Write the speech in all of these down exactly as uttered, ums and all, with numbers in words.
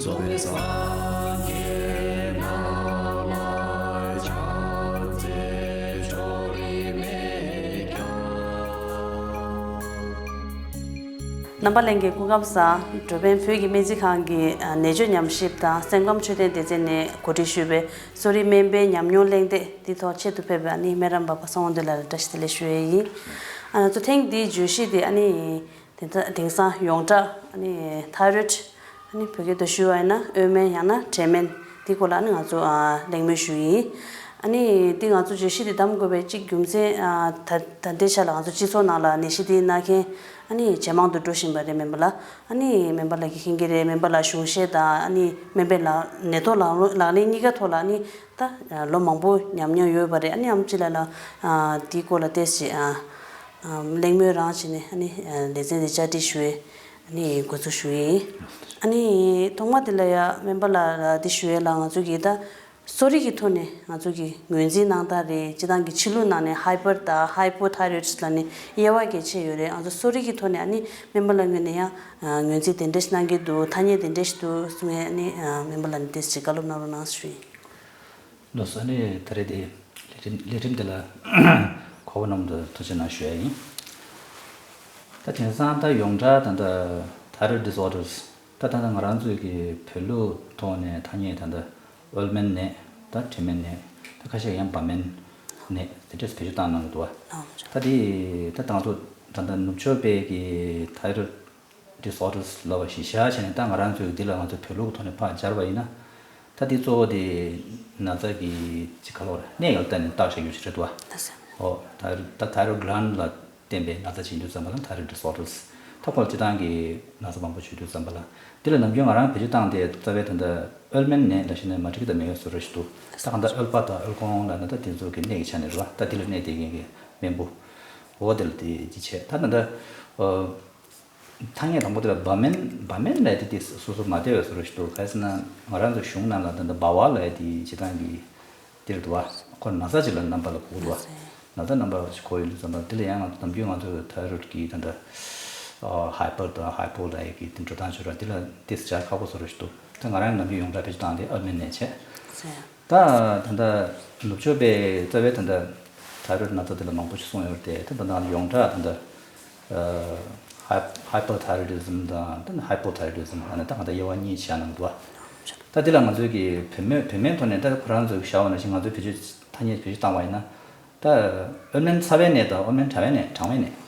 རྣམ་པ་ལྷན་རྒྱས་སྐུ་ཁམས་བཟང་། འགྲོ་ཕན་བོད་ཀྱི་སྨན་རྩིས་ཁང་གི་ཨ་ནད་བཅོས་ཉམས་ཞིབ་དང་སེམས་ཁམས་འཕྲོད་བསྟེན་སྡེ་ཚན་ནས་གོ་སྒྲིག་ཞུས་པའི་གསོ་རིག་སྨན་པའི་ཉམས་མྱོང་གླེང་སྟེགས་འདི་ཐོག་ཆེད་དུ་ཕེབས་པའི་ཨ་ནི་སྨན་རམས་པ་པ་སངས་དབང་འདུས་ལགས་ལ་བཀྲ་ཤིས་བདེ་ལེགས་ཞུ་ཡས་ཡིན། ཨ་ང་ཚོ་ཐེངས་འདིའི་བརྗོད་གཞི་དེ་ཨ་ནི་དེང་སང་དེང་སང་ཡོངས་གྲགས་ཨ་ནི་ཐའི་རོིཌ། ཨ་ནི་བོད་སྐད་དུ་ཞུ་བ་ཡིན་ན་ཨོལ་སྨན་ཡང་ན་དྲེལ་སྨན་འདི་སྐོར་ལ་ཨ་ནི་ང་ཚོ་ཨ་གླེང་མོལ་ཞུ་ཡིན། ཨ་ནི་འདི་ང་ཚོ་བརྗོད་གཞི་འདི་བདམས་དགོས་པའི་གཅིག་རྒྱུ་མཚན་ཨ་ད་ད་ལྟའི་ཆ་ལ་ང་ཚོ་སྤྱི་ཚོགས་ནང་ལ་ནད་གཞི་འདི་ན་མཁན་ཨ་ནི་ཇེ་མང་དུ་འགྲོ་བཞིན་པ་རེད། སྨན་པ་ལགས། ཨ་ནི་སྨན་པ་ལགས་ཀྱིས་མཁྱེན་གྱི་རེད། སྨན་པ་ལགས་གཞུང་བཤེར་དང་ཨ་ནི་སྨན་པའི་ལག་ནད་ཐོག་ལག་ལག་ལེན་གཉིས་ཀ་ཐོག་ལ་ཨ་ནི་ད་ལོ་མང་པོ་ཉམས་མྱོང་ཡོད་པ་རེད། ཨ་ནི་ཨེམ་ཆི་ལགས་ལ་ཨ་འདིའི་སྐོར་ལ་ཏོག་ཙམ་ཨ་ཨ་གླེང་མོལ་རང་བྱས་ནས་ཨ་ནི་ཨ་ལེ་ཚན་འདི་བཅར་འདྲི་ཞུ་ཡས་ཨ་ནི་འགོ་འཛུགས་ཞུ་ཡས་ཡིན། ཨ་ནི་ཐོག་མ་དེ་ལ་ཡ་སྨན་པ་ལགས་ལ་འདི་ཞུ་ཡས་ལ་ང་ཚོ་གིས་ད་གསོ་རིག་གི་ཐོག་ནས་ང་ཚོ་གི་ངོས་འཛིན་གནང་སྟངས་རེད། སྤྱིར་བཏང་གི་ཕྱི་ལུགས་ནང་ནས་ཧའི་པར་དང་ཧའི་པོ་ཐའི་རོིཌ་ལ་ནི་དབྱེ་བ་གལ་ཆེ་ཡོད་རེད། ང་ཚོ་གསོ་རིག་གི་ཐོག་ནས་ཨ་ནི་སྨན་པ་ལགས་ངོས་ནས་ཡང་ངོས་འཛིན་དེ་འདྲ་ཞིག་གནང་གི་འདུག་ཐ་སྙད་དེ་འདྲ་ཞིག་འདུག་གསུང་ཡས་ཨ་ནི་སྨན་པ་ལགས་ནས་ཏོག་ཙམ་བཀའ་སློབ་གནང་རོགས་གནང་ཞུ་ཡིན། ལགས་སོ། ཨ་ནི་ད་རེས་དེ་ལས་རིམ་ལས་རིམ་དེ་ལ་གོ་བ་གནང་བར་ཐུགས་རྗེ་གནང་ཞུ་ཡ་ཡིན། ད་དེང་སང་ད་ཡོངས་གྲགས་ད་ལྟ་thyroid disorders ད་ད་ལྟ་ང་རང་ཚོའི་གི་བོད་ལུགས་ཐོག་ནས་ཐ་སྙད་ད་ལྟ་ཨོལ་སྨན་ནད་ད་དྲེལ་སྨན་ནད་ད་ཁ་ཤས་ཡང་བ་སྨན་ནད་དེ་འདྲས་བེད་སྤྱོད་བཏང་གནང་གི་འདུག་བ། ད་དེ་ད་དང་ཐོག་ད་ལྟ་ནུབ་ཕྱོགས་པའི་གི་thyroid disorders ལབ་པ་ཞིག་བཞག་བྱས་ནས་ད་ང་རང་ཚོས་འདི་ལ་ང་ཚོ་བོད་ལུགས་ཐོག་ནས་ཕར་སྦྱར་བ་ཡིན་ན། ད་འདི་གཙོ་བོ་དེ་ན་ཚ་གི་ཅི་ག་ལོར་གནས་ཡོད་ལྟ་ནས་བརྟག་བྱ་རྒྱུ་ཞིག་རེད་བ། ཨོ་ད་ད་thyroid gland ལ་བརྟེན་པའི་ན་ཚ་བྱེད་དུས་ཙམ་པ་ལ་thyroid disorders ད་ཁོ་ལ་སྤྱི་བཏང་གི་ན་ཚ་མང་པོ་བྱེད་དུས་ཙམ་པ་ལ་འདི་ལ་ནམ་རྒྱུན་ང་རང་བེད་སྤྱོད་བཏང་སྟེ་རྩ་བའི་ད་ལྟ་ཨོལ་སྨན་ནད་ལ་ཞེན་ནས་མ་འགྲིག་གི་ད་མེད་པའི་བཟོ་འདྲ་ཞིག་འདུག་ད་གང་ལྟར་ཨོལ་པ་དང་ཨོལ་ཀོང་ལ་ན་ད་དེ་ཚོ་གི་གནས་ཀྱི་ཆ་ནས་རེད་བ། ད་འདི་ལ་གནས་བསྡད་མཁན་གི་སྨན་བུ་འོ་དེ་ལ་དེ་ཅི་བྱས་ད་ད་ད་ཨོ། ཐ་སྙད་དང་པོ་དེ་ལ་བ་སྨན་བ་སྨན་ལབ་དེ་དེ་སོ་སོ་མ་བདེ་བའི་བཟོ་འདྲ་ཞིག་འདུག་ག་རེ་ཟེར་ན་ང་རང་ཚོ་གཞུང་ནང་ལ་ད་ལྟ་བ་བ་ལབ་དེ་སྤྱིར་བཏང་གི་དེ་རེད་འདུག་བ། ཁོ་ན་ཚ་ཅིག་ལ་རྣམ་པ་ལ་གོ་འདུག་བ། ན་ཚ་རྣམ་པ་ཞིག་གོ་ཡོང་དུས་ཙམ་པ་དེ་ལ་ཡང་ང་ཚོ་ནམ་རྒྱུན་ང་ཚོ་thyroid གི་ད་ལྟ་hyper དང་hypo ལབ་ཀྱི་དེ་འགྲོ་སྟངས་ཅིག་རེད། དེ་ལ་དེ་སྦྱར་ཁག་པོ་བཟོ་འདྲ་ཞིག་འདུག་ད་ང་རང་ནམ་རྒྱུན་ཡོངས་གྲགས་བེད་སྤྱོད་བཏང་སྟེ་ཨོལ་སྨན་ནད་བྱས། ད་ད་ལྟ་ནུབ་ཕྱོགས་པའི་རྩ་བའི་ད་ལྟ་thyroid ན་ཚ་དེ་ལ་མང་པོ་ཞིག་གསུངས་ཡོད་རེད་དེ། ད་ད་ལྟ་ཡོངས་གྲགས་ད་ལྟ་hypothyroidism དང་ད་hypothyroidism ལ་ནི་ད་ག་ད་དབྱེ་བ་གཉིས་ཆ་ནང་འདུག་བ། ད་འདི་ལ་ང་ཚོའི་གི་བོད་སྨན་བོད་སྨན་ཐོག་ནས་ད་ཁོ་རང་ཚོའི་བྱ་བ་ནང་བཞིན་ང་ཚོའི་བེད་སྤྱོད་ཐ་སྙད་བེད་སྤྱོད་བཏང་བ་ཡིན་ན། ད་ཨོལ་སྨན་ཚ་བའི་ནད་དང་ཨོལ་སྨན་དྲང་བའི་ནད་དྲང་བའི་ནད།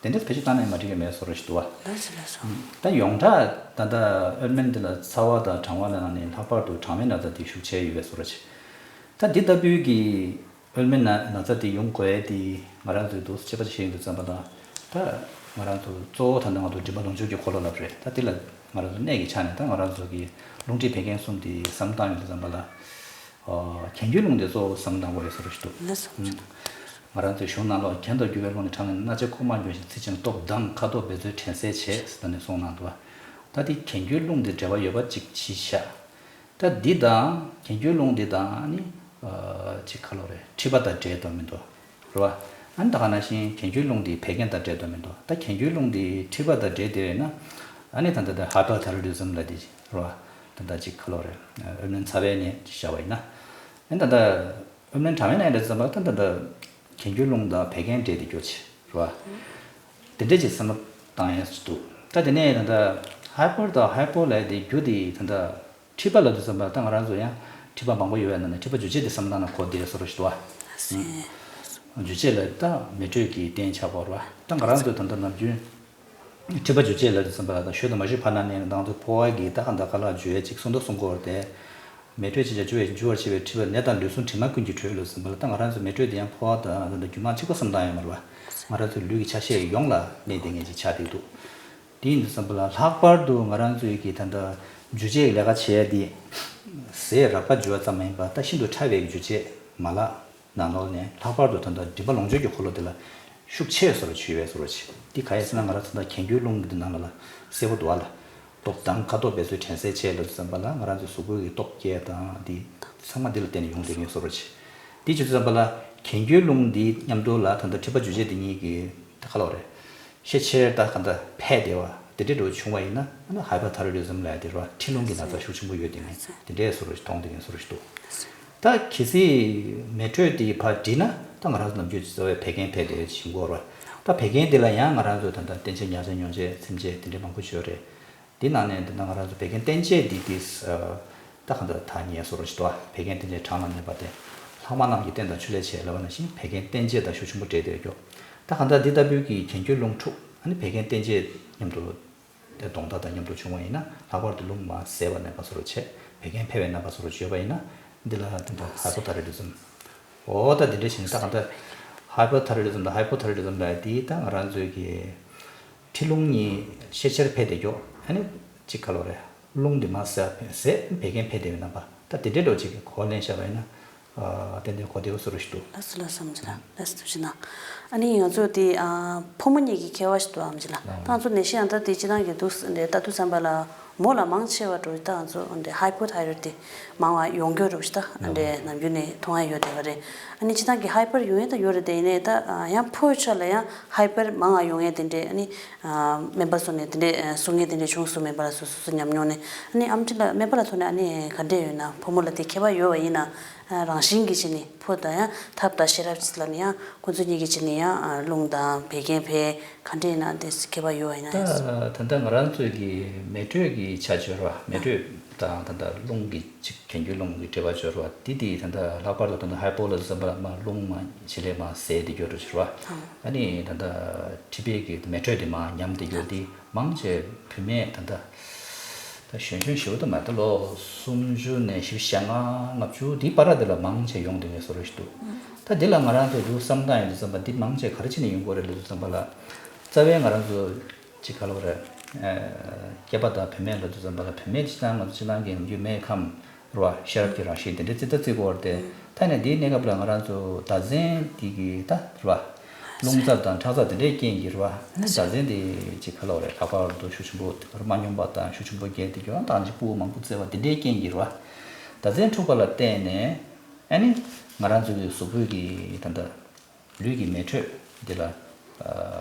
དེ་འདྲ་བེད་སྤྱོད་བཏང་ནས་མ་འགྲིག་གི་མེད་བཟོ་འདྲ་ཞིག་འདུག་བ། ལགས་སོ་ལགས་སོ། ད་ཡོངས་གྲགས་ད་ལྟ་ཨོལ་སྨན་འདི་ལ་ཚ་བ་དང་གྲང་བ་ལ་ནི་ལྷག་པར་དུ་གྲང་བའི་ན་ཚ་འདི་ཤུགས་ཆེ་ཡོད་པའི་བཟོ་འདྲ་ཅིག་ད་འདི་ལྟ་བུའི་གི་ཨོལ་སྨན་ན་ན་ཚ་འདི་ཡོང་དགོས་ཡས་འདི་ང་རང་ཚོའི་འདུག་སེ་དཔྱད་པ་ཅིག་བྱེད་ཡོང་དུས་ཙམ་པ་དང་ད་ང་རང་ཚོ་གཙོ་བོ་ད་ལྟ་ང་ཚོ་མགྲིན་པ་ལོངས་སྤྱོད་ཀྱི་འཁོར་ལོ་ལབ་རེད། ད་འདི་ལ་ང་རང་ཚོ་གནས་ཀྱི་ཆ་ནས་ད་ང་རང་ཚོ་གི་རླུང་མཁྲིས་བད་ཀན་གསུམ་འདི་བསམ་བློ་བཏང་ཡོང་དུས་ཙམ་པ་ལ། ཨ། གྱེན་རྒྱུའི་རླུང་དེ་གཙོ་བོ་བསམ་བཏང་དགོས་ཡོད་ཟེར་རོ་ཞིག་འདུག་ལགས་སོ། ཨུམ། ང་རང་ཚོའི་གཞུང་ནང་ལོགས་གྱེན་དུ་རྒྱུ་བའི་རླུང་ནི་གྲང་ནས་སྣ་ལྕེ་ཁུག་མར་འགྱུར་ཞིང་ཚིལ་ཅན་སྟོབས་དྭངས་ཁ་དོག་འབད་རྩོལ་དྲན་གསལ་བྱེད་ཟེར་ནས་གསུངས་གནང་འདུག་ད་དེ་གྱེན་རྒྱུའི་རླུང་དེ་འབྲེལ་བ་ཡོད་པ་ཅིག་གྱིས་ཤག་ད་འདི་དང་གྱེན་རྒྱུའི་རླུང་འདི་དང་ནི། ཨ། ཅིག་ག་ལོ་རེད། མཁྲིས་པ་དང་འབྲེལ་འདུག་མི་འདུག་རེད་བ། ཨ་ནི་ད་ག་ནང་བཞིན་གྱེན་རྒྱུའི་རླུང་འདི་བད་ཀན་དང་འབྲེལ་འདུག་མི་འདུག་ད་གྱེན་རྒྱུའི་རླུང་འདི་མཁྲིས་པ་དང་འབྲེལ་བསྡད་ཡོད་ན། ཨ་ནི་ད་ལྟ་ད་hyperthyroidism ལབ་དེ་རེད་བ། ད་ལྟ་ཅིག་ག་ལོ་རེད། ཨོལ་སྨན་ཚ་བའི་ནད་ཅིག་བཞག་པ་ཡིན་ན། ཨ་ནི་ད་ལྟ་ཨོལ་སྨན་གྲང་བའི་ནད་འདྲ་བསམ་པ་ད་ད་ལྟ་གྱེན་རྒྱུའི་རླུང་དང་བད་ཀན་འབྲེལ་དེ་རྒྱུ་ཆེ་རེད་བ། དེ་འདྲ་ཅིག་བསམ་བློ་བཏང་ཡས་སུ་འདུག་ད་དེ་ནས་ད་ལྟ་hyper དང་hypo ལབ་དེ་རྒྱུ་དེ་ད་ལྟ། མཁྲིས་པ་ལབ་དུས་ཙམ་པ་ད་ང་རང་ཚོ་ཡང་མཁྲིས་པ་མང་པོ་ཡོད་པའི་ནང་ནས་མཁྲིས་པ་འཇུ་བྱེད་དེ་བསམ་བློ་བཏང་ན་གོ་བདེ་བཟོ་འདྲ་ཞིག་འདུག་བ། འཇུ་བྱེད་ལ་ད་མེ་དྲོད་ཀྱི་རྟེན་ཆགས་པ་རེད་བ། ད་ང་རང་ཚོ་ད་ལྟ་ནམ་རྒྱུན་མཁྲིས་པ་འཇུ་བྱེད་ལབ་དུས་ཙམ་པ་ད་ཞོལ་དུ་མ་ཞུས་བར་ན་ནས་ང་རང་ཚོ་ཕོ་བ་གི་ད་ག་འདྲ་ག་ལ་འཇུ་ཡས་ཅིག་གསུང་དོ་གསུང་གོ་རེད་དེ། མེ་དྲོད་ཅིག་ཀྱང་འཇུ་བས་འཇུ་བར་བྱེད་པའི་མཁྲིས་པ་ནད་དང་ལུས་ཟུངས་དྲི་མ་ཀུན་གྱི་དྲོད་ལ་ཟིན་པ་ལ་ད་ང་རང་ཚོ་མེ་དྲོད་དེ་ཡང་ཕོ་བ་དང་ད་ལྟ་རྒྱུ་མ་གཅིག་པ་བསམ་བཏང་ཡོད་མ་རེད་བ། ང་རང་ཚོའི་ལུས་ཀྱི་ཆ་ཤས་ཡོངས་ལ་གནས་བསྡད་མཁན་ཅིག་ཆགས་བསྡད་འདུག་དེ་ཡིན་དུས་ཙམ་པ་ལ་ལྷག་པར་དུ་ང་རང་ཚོའི་གི་ད་ལྟ་འཇུ་བྱེད་ཀྱི་ལས་ཀ་བྱེད་ཡ་དེ། ཟས་རགས་པ་འཇུ་བ་ཙམ་མ་ཡིན་པར་ད་ཤིན་ཏུ་ཕྲ་བའི་འཇུ་བྱེད་མ་ལག་ནང་ལོགས་ནས་ལྷག་པར་དུ་ད་ལྟ་མགྲིན་པ་ལོངས་སྤྱོད་ཀྱི་འཁོར་ལོ་དེ་ལ་ཤུགས་ཆེ་བཟོ་འདྲ་ཅིག་ཡོད་པའི་བཟོ་འདྲ་ཅིག་འདི་ག་རེ་ཟེར་ན་ང་རང་ཚོ་ད་གྱེན་རྒྱུའི་རླུང་གི་འདི་ནང་ལ་ལ་གསལ་པོ་འདུག་བ་ལ། སྟོབས་དང་ཁ་དོག་འབད་རྩོལ་དྲན་གསལ་བྱེད་ལབ་དུས་ཙམ་པ་ལ་ང་རང་ཚོའི་གཟུགས་པོའི་གི་སྟོབས་སྐྱེད་དང་འདི་ཚང་མ་འདི་ལ་བརྟེན་ནས་ཡོང་བསྡད་མཁན་བཟོ་འདྲ་ཅིག་འདི་བྱེད་དུས་ཙམ་པ་ལ་གྱེན་རྒྱུའི་རླུང་འདི་མཉམ་དུ་ལ་ད་ལྟ་མཁྲིས་པ་འཇུ་བྱེད་འདི་གཉིས་ཀྱི་ད་ག་ལོ་རེད། ཤས་ཆེར་ད་ག་འདྲ་ཕལ་བདེ་བ། དེ་འདྲའི་འགྲོ་བྱུང་བ་ཡིན་ན་ཨ་ནི་ཧའི་པར་ཐའི་རོ་ཌི་ཛམ་ལབ་ཡ་དེ་རེད་བ། མཁྲིས་ལྷུང་གི་ན་ཚ་ཤུགས་ཆེན་པོ་ཡོད་དེ་ངས་དེ་འདྲའི་བཟོ་འདྲ་ཞིག་མཐོང་དེ་ངས་བཟོ་འདྲ་ཞིག་འདུག་ད་གལ་སྲིད་མེ་དྲོད་དེ་ཕར་འགྲིབ་ན་ད་ང་རང་ཚོ་ནམ་རྒྱུན་གཙོ་བོའི་བད་ཀན་ཕལ་དེ་ཞིམ་གོ་རེད་བ། ད་བད་ཀན་དེ་ལ་ཡང་ང་རང་ཚོ་ད་ལྟ་བསྟན་བཅོས་ཉ་ཆ་སྨྱོ་བྱེད་ཚིམ་བྱེད་དེ་འདྲའི་མང་པོ་ཡོད་རེད། འདི་ནང་ནས་འདི་ན་ང་རང་ཚོ་བད་ཀན་བསྟེན་བྱེད་འདི་ཏིས། ད་གང་ལྟར་ད་ངས་བཟོ་འདྲ་ཞིག་འདུག་ཨ། བད་ཀན་བསྟེན་བྱེད་གྲང་ལ་གནས་པ་སྟེ། ལྷག་མ་རྣམས་ཀྱི་རྟེན་དང་ཆུ་ལས་བྱས་ལབ་པ་ནང་བཞིན་བད་ཀན་བསྟེན་བྱེད་དང་ཤུགས་ཆེན་པོ་འབྲེལ་བསྡད་ཡོད། ད་གང་ལྟར་འདི་ལྟ་བུའི་གི་གྱེན་རྒྱུ་རླུང་འཁྲུགས་ཨ་ནི་བད་ཀན་བསྟེན་བྱེད་མཉམ་དུ་དེ་གདོང་མདའ་དང་མཉམ་དུ་བྱུང་བ་ཡིན་ན་ལྷག་པར་དུ་རླུང་མར་ཟད་པ་ནས་ཕར་བཟོ་འདྲ་བྱས་བད་ཀན་འཕེལ་བའི་རྣམ་པ་བཟོ་འདྲ་ཅིག་ཡོད་པ་ཡིན་ན་འདི་ལ་དེ་འདྲ་ཧའི་པོ་ཐའི་རོ་ཌི་ཛམ། འོ་ད་འདི་འདྲ་བྱས་ནས་ད་གང་ལྟར་ཧའི་པར་ཐའི་རོ་ཌི་ཛམ་དང་ཧའི་པོ་ཐའི་རོ་ཌི་ཛམ་ལབ་ཡ་དེ་ད་ང་རང་ཚོའི་གི་མཁྲིས་ལྷུང་གཉིས་ཤས་ཆེར་འཕེལ་བསྡད་ཀྱོག་ཨ་ནི་གཅིག་ག་ལོ་རེད། རླུང་འདི་མར་ཟད་ཟད་བད་ཀན་འཕེལ་བསྡད་པའི་རྣམ་པ་ད་དེ་འདྲའི་འགྲོ་གཅིག་གི་གོ་ལེན་བྱས་པ་ཡིན་ན་ཏན་ཏན་གོ་བདེ་བོ་བཟོ་འདྲ་ཞིག་འདུག་ལགས་སོ་ལགས་སོ་ཨམ་ཅི་ལགས། ལགས་སོ་ཐུགས་རྗེ་གནང་། ཨ་ནི་ང་ཚོ་དེ་ཨ་ཕོ་མོ་གཉིས་ཀྱི་ཁྱད་པར་ཞིག་འདུག་ཨམ་ཅི་ལགས། ད་ང་ཚོ་ནད་གཞི་ཡང་ད་དེ་སྤྱི་བཏང་གི་འདུག་འདི་ལྟ་དུས་ཙམ་པ་ལ་མོ་ལ་མང་ཆེ་བ་འགྲོ་ད་ང་ཚོ་འདི་ཧའི་པོ་ཐའི་རོ་ཌི་དེ་མང་བ་ཡོང་རྒྱུ་རུ་ཞིག་ད་འདི་ནམ་རྒྱུན་ནས་མཐོང་ཡ་ཡོད་བསྡད་པ་རེད། ཨ་ནི་སྤྱི་བཏང་གི་ཧའི་པར་ཡོང་ཡ་ད་ཡོད་རེད་དེ་ཡིན་ནའི་ད་ཡང་ཕོ་ཆ་ལ་ཡང་ཧའི་པར་མང་བ་ཡོང་ཡ་དེ་འདྲས་ཨ་ནི་སྨན་པ་སོགས་ནས་དེ་འདྲས་གསུང་མཁན་དེ་འདྲས་བྱུང་སོང་། སྨན་པ་ལགས་སོ་སོ་སོ་ཉམས་མྱོང་ནས་ཨ་ནི་ཨམ་ཅི་ལགས་སྨན་པ་ལགས་ཐོག་ནས་ཨ་ནི་ག་འདྲས་ཡོད་ན་ཕོ་མོ་ལ་དེ་ཁྱད་པར་ཡོད་པ་ཡིན་ན་རང་བཞིན་གྱི་བྱས་ནས་ཕོ་དང་ཡང་ཐབས་དང་ཤེས་རབ་ལ་ནི་ཡང་ཁོང་ཚོ་གཉིས་ཀྱི་བྱས་ནས་ཡང་རླུང་དང་བད་ཀན་ཕན་ག་འདྲས་ཡིན་ན་དེ་ཁྱད་པར་ཡོད་པ་ཡིན་ན་ཡང་། ད་ད་ལྟ་ང་རང་ཚོའི་གི་མེ་དྲོད་ཀྱི་ཆ་སྦྱོར་བ་མེ་དྲོད་དང་ད་ལྟ་རླུང་གི་ཅིག་གྱེན་རྒྱུ་རླུང་གི་འབྲེལ་བ་སྦྱོར་བ་དེ་དེ་ད་ལྟ་ལྷག་པར་དུ་ད་ལྟ་ཧའི་པོ་ལ་འཛོམས་པ་ལ་མ་རླུང་མ་བྱེད་ལས་མ་ཟད་དེ་སྦྱོར་བ་སྦྱོར་བ་ཨ་ནི་ད་ལྟ་མཁྲིས་པའི་གི་མེ་དྲོད་དེ་མ་ཉམས་དེ་སྦྱོར་དེ་མང་ཆེ་བུད་མེད་ད་ལྟ་ད་གཞོན་གཞོན་ཞེ་པོ་ད་མ་ད་ལོ་སུམ་ཅུ་ནས་བཞི་བཅུ་ཞེ་ལྔ་ལྔ་བཅུ་དེའི་བར་དེ་ལ་མང་ཆེ་ཡོང་དེ་ངས་བཟོ་རོགས་ཞིག་འདུག་ད་དེ་ལ་ང་རང་ཚོ་རུ་བསམ་སྟངས་ཡོད་དུས་ཙམ་པ་འདི་མང་ཆེ་ག་རེ་བྱས་ནས་ཡོང་དགོས་རེད་ལབ་དུས་ཙམ་པ་ལ་རྩ་བའི་ང་རང་ཚོ་ཅིག་ག་ལབ་རེད། སྐྱེས་པ་དང་བུད་མེད་ལབ་དུས་ཙམ་པ་ལ་བུད་མེད་སྤྱི་བཏང་ང་ཚོ་སྤྱི་བཏང་གི་ཡོད་མེད་ཁམས་རེད་བ། ཤེས་རབ་ཀྱི་རང་བཞིན་དེ་འདྲའི་རྩི་ལྟ་རྩི་དགོས་རེད་དེ། ད་ནས་འདིའི་གནས་སྐབས་ལ་ང་རང་ཚོ་ཟླ་མཚན་དེ་གི་ད་རེད་བ། རླུང་འཚབ་དང་ཁྲག་འཚབ་དེ་འདྲའི་རྐྱེན་གྱིས་རེད་བ། ཨ་ནི་ཟླ་མཚན་དེ་ཅིག་ག་ལབ་རེད། ལྷག་པར་དུ་ཤུགས་ཆེན་པོ་མ་སྙོམས་པ་དང་ཤུགས་ཆེན་པོ་རྒྱས་དེ་གི་ཨ་ད་ནི་སྤུ་གུ་མང་པོ་བཙས་པ་དེ་འདྲའི་རྐྱེན་གྱིས་རེད་བ། ཟླ་མཚན་འཁྲུགས་པ་ལ་བརྟེན་ནས་ཨ་ནི་ང་རང་ཚོ་གི་གཟུགས་པོའི་གི་ད་ལྟ། ལུས་ཀྱི་མེ་དྲོད་འདི་ལ་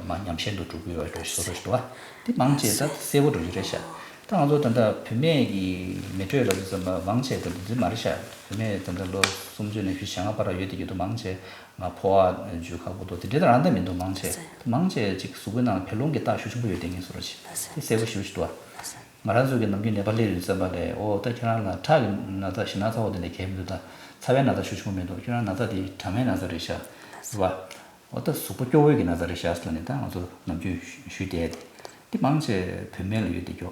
མ་ཉམས་ཞན་དུ་འགྲོ་གི་ཡོད་པའི་བཟོ་འདྲ་ཞིག་འདུག་བ། འདི་མང་ཆེ་ད་གསལ་པོ་འགྲོ་གི་རེད་ཤག་ད་ང་ཚོ་ད་ལྟ་བུད་མེད་ཀྱི་མེ་དྲོད་ལ་དུས་ཙམ་པ་མང་ཆེ་ད་འདི་མ་རེད་ཤག་བུད་མེད་ད་ལྟ་ལོ་སུམ་ཅུ་ནས་བཞི་བཅུ་ཞེ་ལྔ་བར་ཡོད་དེ་གི་འདུག་མང་ཆེ་ང་ཕོ་བ་འཇུ་ཁག་པོ་འདུག་དེ་འདྲའི་རང་ད་མི་འདུག་མང་ཆེ་ད་མང་ཆེ་ཅིག་གཟུགས་པོའི་ནང་ལ་བད་རླུང་གི་རྟགས་ཤུགས་ཆེན་པོ་ཡོད་དེ་ངས་བཟོ་འདྲ་ཞིག་འདི་གསལ་པོ་ཞེ་པོ་ཞིག་འདུག་བ། ང་རང་ཚོ་གི་ནམ་རྒྱུན་ནད་པ་སླེབས་ཡོང་དུས་ཙམ་པ་ལས་ཨོ་ད་ཁྱེད་རང་ལ་ཁྲག་གི་ན་ཚ་ཞེ་ན་ཚ་བོ་དེ་འདྲ་གས་མི་འདུག་ད་ཚ་བའི་ན་ཚ་ཤུགས་ཆེན་པོ་མི་འདུག་ཁྱེད་རང་ན་ཚ་དེ་དྲ་མའི་ན་ཚ་རེད་ཤག་རེད་བ། ཨོ་ད་གཟུགས་པོ་སྐྱོ་བོའི་གི་ན་ཚ་རེད་ཤག་ཟེར་ནས་ད་ང་ཚོ་ནམ་རྒྱུན་ཞུས་བསྡད་དེ། འདི་མང་ཆེ་བུད་མེད་ལ་ཡོད་དེ་ཀྱོ།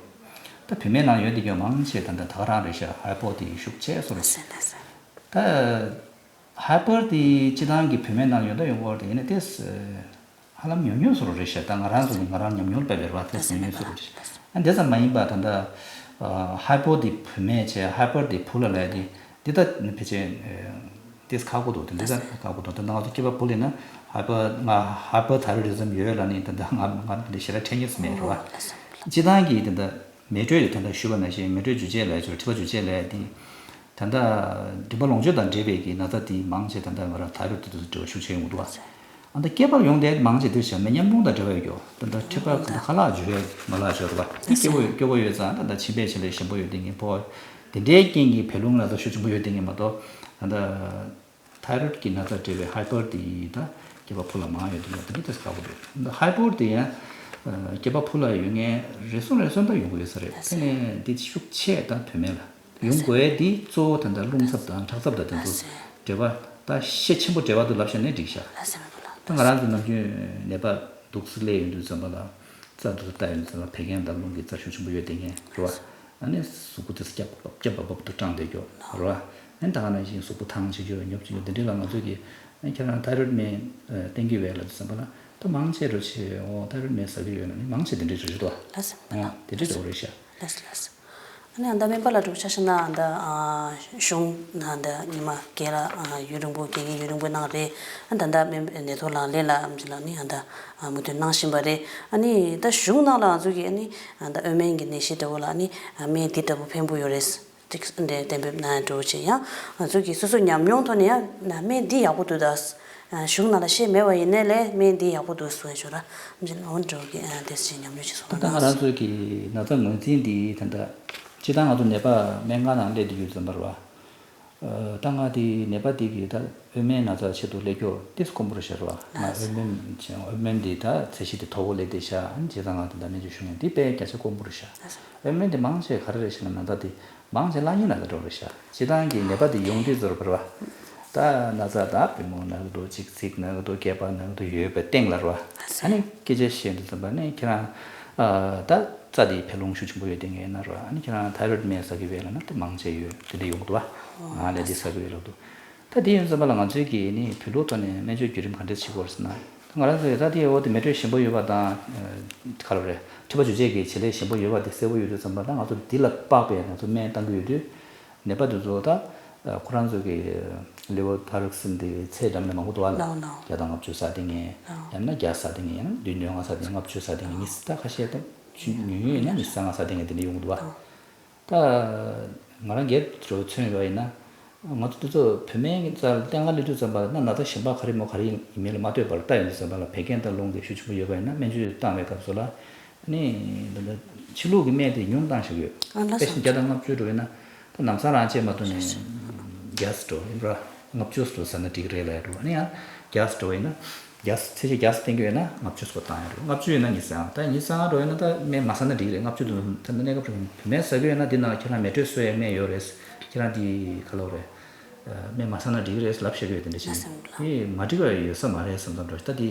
ད་བུད་མེད་ནང་ཡོད་དེ་ཀྱོ་མང་ཆེ་ད་ད་ད་ག་རང་རེད་ཤག་ཧའི་པོ་དེ་ཤུགས་ཆེ་སོང་རེད། ད་ཧའི་པོ་དེ་སྤྱི་བཏང་གི་བུད་མེད་ནང་ཡོད་ད་ཡོང་གི་རེད་དེ་ཡིན་ན་དེ། ཧ་ལམ་ཉུང་ཉུང་ཟེར་རོ་རེད་ཤག་ད་ང་རང་ཚོ་ང་རང་ཉམས་མྱོང་ལ་དཔག་པའི་རེད་བ། ད་ཉུང་ཉུང་ཟེར་རོ་རེད་ཤག་ཨ་འདི་ཙམ་མ་ཡིན་པ་ད་ལྟ་ཧའི་པོ་དེ་བུད་མེད་བྱས་ཧའི་པར་དེ་བུ་ལ་ལབ་དེ་འདི་ད་ཕལ་ཆེར་དེ་ཁག་པོ་འདུག་དེ་འདི་ད་ཁག་པོ་འདུག་ད་ལྟ་ང་ཚོ་སྐྱེས་པ་བུ་ལ་ན་ཧའི་པར་ང་ཧའི་པར་ཐའི་རོ་ཌི་ཛམ་ཡོད་ལབ་ནས་ད་ལྟ་ང་ང་འདི་ཞེ་དྲག་འཕྲད་མྱོང་མེད་རེད་བ། སྤྱི་བཏང་གི་ད་ལྟ། མེ་དྲོད་ཀྱི་ད་ལྟ་ཞུས་པ་ནང་བཞིན་མེ་དྲོད་འཇུ་བྱེད་ལབ་ཡ་ཅིག་མཁྲིས་པ་འཇུ་བྱེད་ལབ་ཡ་དེ། ད་ལྟ་མཁྲིས་པ་ལོངས་སྤྱོད་དང་འབྲེལ་བའི་གི་ན་ཚ་དེ་མང་ཆེ་ད་ལྟ་ང་རང་ཐའི་རོ་ཌི་དེ་ཚོ་འབྲེལ་བ་ཤུགས་ཆེ་ཡོང་གི་འདུག་བ། ཨ་ད་སྐྱེས་པ་ལ་ཡོང་དེ་མང་ཆེ་དེ་བྱས་མེ་མཉམ་རླུང་དང་འབྲེལ་བ་ཡོད་ཀྱོ། ད་ལྟ་མཁྲིས་པ་ག་ད་ཁ་ལག་འཇུ་བའི་མ་ལག་འཇོར་བ་དེ་སྐྱོ་བོ་སྐྱོ་བོ་ཡོད་ཙང་ད་ལྟ་མཆིན་པའི་ཆེད་ལས་ཞིམ་པོ་ཡོད་དེ་ངན་པོ། དེ་འདྲའི་རྐྱེན་གྱིས་བད་རླུང་ན་ཚ་ཤུགས་ཆེན་པོ་ཡོད་དེ་ངན་མ་གཏོགས་ད་ལྟ། ཐའི་རོ་ཌི་གི་ན་ཚ་འབྲེལ་བའི་ཧའི་པར་དེ་ཡིན་ད་སྐྱེས་པ་ཕོ་ལ་མང་ཡོད་དེ་ཡོད་དེ་འདྲ་དེ་ཁག་པོ་རེད། ད་ཧའི་པར་དེ་ཡང་སྐྱེས་པ་ཕོ་ལ་ཡོད་མཁན་རེ་ཟུང་རེ་ཟུང་ད་ཡོང་གི་ཡོད་ས་རེད། དེ་ནས་འདི་ཤུགས་ཆེ་ད་བུད་མེད་ལ་ཡོང་དགོས་ཡས་འདི་གཙོ་བོ་ད་ལྟ་རླུང་འཚབ་དང་ཁྲག་འཚབ་དང་དེ་ཚོ་འབྲེལ་བ་ད་ཤས་ཆེན་པོ་འབྲེལ་བ་འདུག་ལབ་བཞག་ནས་འགྲིག་ཤག་ད་ང་རང་ཚོ་ནམ་རྒྱུན་ནད་པ་འདུག་སེ་སླེབས་ཡོང་དུས་ཙམ་པ་ལ་རྩ་འདུག་སེ་ལྟ་ཡོང་དུས་ཙམ་པ་བད་ཀན་དང་རླུང་གི་རྩ་ཤུགས་ཆེན་པོ་ཡོད་དེ་ངས་རེད་བ། ཨ་ནི་གཟུགས་པོ་དེ་ཚོ་སྐྱབས་སྐྱབས་པ་བབ་ཏུ་སྐྲངས་བསྡད་ཀྱོ་རེད་བ། ཨ་ནི་ད་ག་ནང་བཞིན་གཟུགས་པོ་ཐང་ཆད་ཀྱོ་ཉོབ་ཀྱོ་འདི་འདྲའི་ལ་ང་ཚོ་གི་ཨ་ཁྱེད་རང་ཐའི་རོ་ཌི་སྨན་བསྟེན་གྱི་ཡོད་ལབ་དུས་ཙམ་པ་ལ་ད་མང་ཆེ་རུ་ཆེ་འོ་ཐའི་རོ་ཌི་སྨན་ཟ་གི་ཡོད་ན་ནི་མང་ཆེ་འདི་འདྲའི་རུ་ཆེ་དོ། ལགས་སོ། འོ་དེ་འདྲའི་འགྲོ་རེད་ཤག་ལགས་སོ་ལགས་སོ། ཨ་ནི་ཨ་ད་སྨན་པ་ལ་འགྲོ་ཆ་ཤ་ན་ཨ་ད་གཞུང་ན་ཨ་ད་ཉི་མ་རྒན་ལ་ཡུན་རིང་པོ་རྒན་རྒན་ཡུན་རིང་པོ་གནང་རེད། ཨ་ད་ད་སྨན་ནད་ཐོག་ལག་ལེན་ལ་ཨམ་ཅི་ལ་ནི་ཨ་ད་མུ་མཐུད་གནང་བཞིན་པ་རེད། ཨ་ནི་ད་གཞུང་ནང་ལ་ང་ཚོ་གི་ཨ་ནི་ཨ་ད་ཨོ་སྨན་གྱི་ནད་གཞི་འདྲ་བོ་ལ་ཨ་ནི་སྨན་འདི་འདྲ་བོ་ཕན་པོ་ཡོད་རེད། ཏིག་འདྲ་གཏན་འབེབས་གནང་འགྲོ་བྱེད་ཡང་ང་ཚོ་གི་སོ་སོ་ཉམས་མྱོང་ཐོག་ནས་ཡང་ན་སྨན་འདི་ཡག་པོ་འདུག་ད། གཞུང་ནང་ལ་བཤད་མེད་པ་ཡིན་ནའི་ལས་སྨན་འདི་ཡག་པོ་འདུག་ཟེར་བ་ཞུ་ར། འོན་འགྲོ་གི་དེ་ཞིག་ཉམས་མྱོང་ཞིག་གསུངས་ད་ང་རང་ཚོའི་གི་ན་ཚ་ངོས་འཛིན་འདི་ད་ལྟ་སྤྱིར་བཏང་ང་ཚོ་ནད་པ་སྨན་ཁང་ནང་སླེབས་བསྡད་ཡོད་ཙམ་པ་རེད་བ། ད་ང་དེ་ནད་པ་དེ་གི་ད་དབུ་མའི་ན་ཚ་ཆེད་དུ་སླེབས་ཀྱོག་དེ་དཀོན་པོ་རེད་ཤག་རེད་བ། ང་དབུ་མའི་དབུ་མའི་འདི་ད་ཚད་གཞི་དེ་མཐོ་པོ་སླེབས་བསྡད་ཤག་ཨ་ནི་བྱས་ཙང་ང་དེ་འདྲ་སྨན་བཅོས་ཞུ་མཁན་དེ་དཔེ་བརྒྱ་ཆ་དཀོན་པོ་རེད་ཤག་དབུ་མའི་འདི་མང་ཆེ་ག་རེ་རེད་ཤག་ན་ན་ཚ་དེ་མང་ཆེ་གླ་རྙིང་ན་ཚ་འདྲ་པོ་རེད་ཤག་སྤྱིར་བཏང་གི་ནད་པ་དེ་ཡོང་དུས་ཚོར་བར་བ། ད་ན་ཚ་ད་པུས་མོ་ན་གི་འདུག་གཅིག་ཚིགས་ན་གི་འདུག་སྐེད་པ་ན་གི་འདུག་ཡོད་པའི་སྟེང་ལ་རེད་བ། ཨ་ནི་སྐད་ཆ་བཤད་དུས་ཙམ་པ་ནས་ཁྱེད་རང་ཨ་ད་རྩ་དེ་ཕེ་ལོང་ཤུགས་ཆེན་པོ་ཡོད་དེ་ངས་ན་རེད་བ། ཨ་ནི་ཁྱེད་རང་ཐའི་རོ་ཌི་སྨན་ཟ་གི་ཡོད་ལབ་ན་དེ་མང་ཆེ་ཡོད་དེ་འདྲ་ཡོང་གི་འདུག་བ། ང་ལས་དེ་ཟ་གི་ཡོད་ལབ་འདུག་ད་དེ་ཡིན་ཙམ་པ་ལ་ང་ཚོའི་གི་ནི་བོད་ལུགས་ཐོག་ནས་སྨན་བཅོས་བརྒྱུད་རིམ་ག་འདྲས་བྱེད་དགོས་རེད་ཟེར་ན། ང་རང་ཚོས་ད་དེ་འོ་དེ་མེ་དྲོད་ཞིམ་པོ་ཡོད་པ་དང་ག་རེ་རེད། མཁྲིས་པ་འཇུ་བྱེད་ཀྱི་བྱེད་ལས་ཞིམ་པོ་ཡོད་པ་དེ་གསལ་པོ་ཡོད་དུས་ཙམ་པ་ད་ང་ཚོ་འདི་ལ་དཔག་པའི་ང་ཚོ་སྨན་བཏང་གི་ཡོད་དུས། ནད་པ་དེ་ཚོ་ད་ཁོ་རང་ཚོ་གི་ལེ་ཝོ་ཐ་རོག་སིན་དེ་ཚད་འགྲམ་ནས་མང་པོ་འདུག་བ་ལ། ལའོ་ལའོ། བརྒྱ་དང་ལྔ་བཅུ་ཟ་དེ་ངས་ཡང་ན་བརྒྱ་ཟ་དེ་ངས་ཡང་ན་བདུན་ཅུ་དོན་ལྔ་ཟ་དེ་ལྔ་བཅུ་ཟ་དེ་ངས་ཉི་ཤུ་ད་ཁ་ཤས་ད་ཉུང་ཉུང་ཡིན་ན་ཉི་ཤུ་རྩ་ལྔ་ཟ་དེ་ངས་དེ་འདྲ་ཡོང་གི་འདུག་བ། ད་ང་རང་སྒེར་དུ་མཚོན་པ་ཡིན་ན། ང་ཚོ་འདི་ཚོ་བོད་སྨན་གྱི་རྩ་ལ་བསྟེན་ག་སླེབས་དུས་ཙམ་པ་ན་ན་ཚ་གཞན་པ་ག་རེ་མོ་ག་རེ་ཡིན་མིན་ལ་མ་ལྟོས་པར་ལྟ་ཡོང་དུས་ཙམ་པ་ལ་བད་ཀན་དང་རླུང་དེ་ཤུགས་ཆེན་པོ་ཡོད་པ་ཡིན་ན་སྨན་བཅོས་བཏང་བའི་སྐབས་སུ་ལ་ནི་འདི་འདྲ་ཕྱི་ལུགས་ཀྱི་སྨན་དེ་ཉུང་བཏང་ཞིག་ཡོད། ཨ་ལ་དཔེ་བཞིན་བརྒྱ་དང་ལྔ་བཅུ་འགྲོ་ཡིན་ན་ད་ལམ་སང་རང་བཅད་མ་ཐུབ་ནས་བརྒྱ་འགྲོ་ཡིན་པ་ལྔ་བཅུ་འགྲོ་ཟ་ན་འགྲིག་རེད་ལབ་འགྲོ་ནི་ཡང་བརྒྱ་འགྲོ་ཡིན་ན། རྒྱ་ཚད་གཞི་རྒྱ་བསྟན་གྱི་ཡོད་ན་ལྔ་བཅུ་སོགས་བཏང་ཡ་རེད། ལྔ་བཅུ་ཡོད་ན་ཉི་ཤུ་ཡང་ད་ཉི་ཤུ་ཡང་འགྲོ་ཡོད་ན་ད་སྨན་མ་ཟ་ན་འགྲིག་རེད། ལྔ་བཅུ་དུ་ད་ནད་སྐབས་བུད་མེད་ཟ་གི་ཡོད་ན་འདི་ནང་ཁྱེད་རང་མེ་དྲོད་གསོ་ཡའི་སྨན་ཡོད་རེད། ཁྱེད་རང་འདི་ག་ལོ་རེད། སྨན་མ་ཟ་ན་འགྲིག་རེད་ལབ་བཤད་གི་ཡོད་དེ་འདྲ་ཞིག་དེ་མ་འགྲིག་པ་ཡོད་ས་མ་རེད་བསམ་བསམ་འགྲོ་ད་དེ་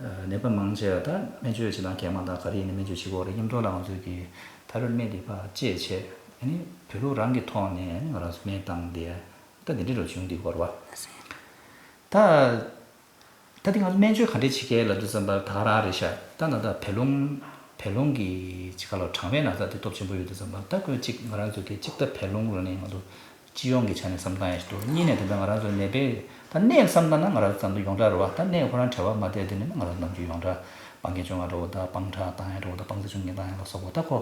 ནད་པ་མང་ཆེ་བ་ད་སྨན་བཅོས་བྱེད་སྟངས་གས་མ་དང་ག་རེ་ཡིན་ན་སྨན་བཅོས་བྱེད་དགོས་རེད། མཉམ་དུ་ལ་ང་ཚོས་ཀྱི་ད་རེས་སྨན་འདི་ཕར་བཅད་བྱས་ཨ་ནི་བོད་ལུགས་རང་གི་ཐོག་ནས་ང་རང་ཚོ་སྨན་བཏང་དེ་ད་འདི་འདྲ་རུ་བྱུང་འདི་གོ་རེད་བ། ད། ད་ཐེངས་ང་ཚོ་སྨན་བཅོས་ག་འདྲས་བྱེད་ཀྱི་ལབ་དུས་ཙམ་པ་ད་ག་རང་རེད་ཤག་ད་ད་ལྟ་བད་རླུང་བད་རླུང་གི་ཅི་ག་ལ་གྲང་བའི་ན་ཚ་དེ་སྟོབས་ཆེན་པོ་ཡོད་དུས་ཙམ་པ་ད་ཁོས་གཅིག་ང་རང་ཚོ་གི་གཅིག་ད་བད་རླུང་རུ་ནས་ང་ཚོ་སྤྱི་ཡོངས་ཀྱི་ཆ་ནས་བསམ་བཏང་ཡ་ཞིག་འདུག་གཉིས་ནས་དེ་འདྲ་ང་རང་ཚོ་ནད་པའི་ད་གནས་བསམ་བཏང་ན་ང་རང་ཚོ་ཙམ་དུ་ཡོངས་གྲགས་རེད་བ། ད་གནས་ཁོ་རང་བྲེལ་བ་མ་བསྡད་དེ་ནས་ང་རང་ཚོ་ནམ་རྒྱུན་ཡོངས་གྲགས་སྤང་གི་བཅོ་ལྔ་འགྲོ་བ་དང་སྤང་ཁྲག་བཏང་ཡ་འགྲོ་བ་དང་སྤང་རྩི་ཆུ་ངན་བཏང་ཡ་ལ་སོགས་པ་ད་ཁོ་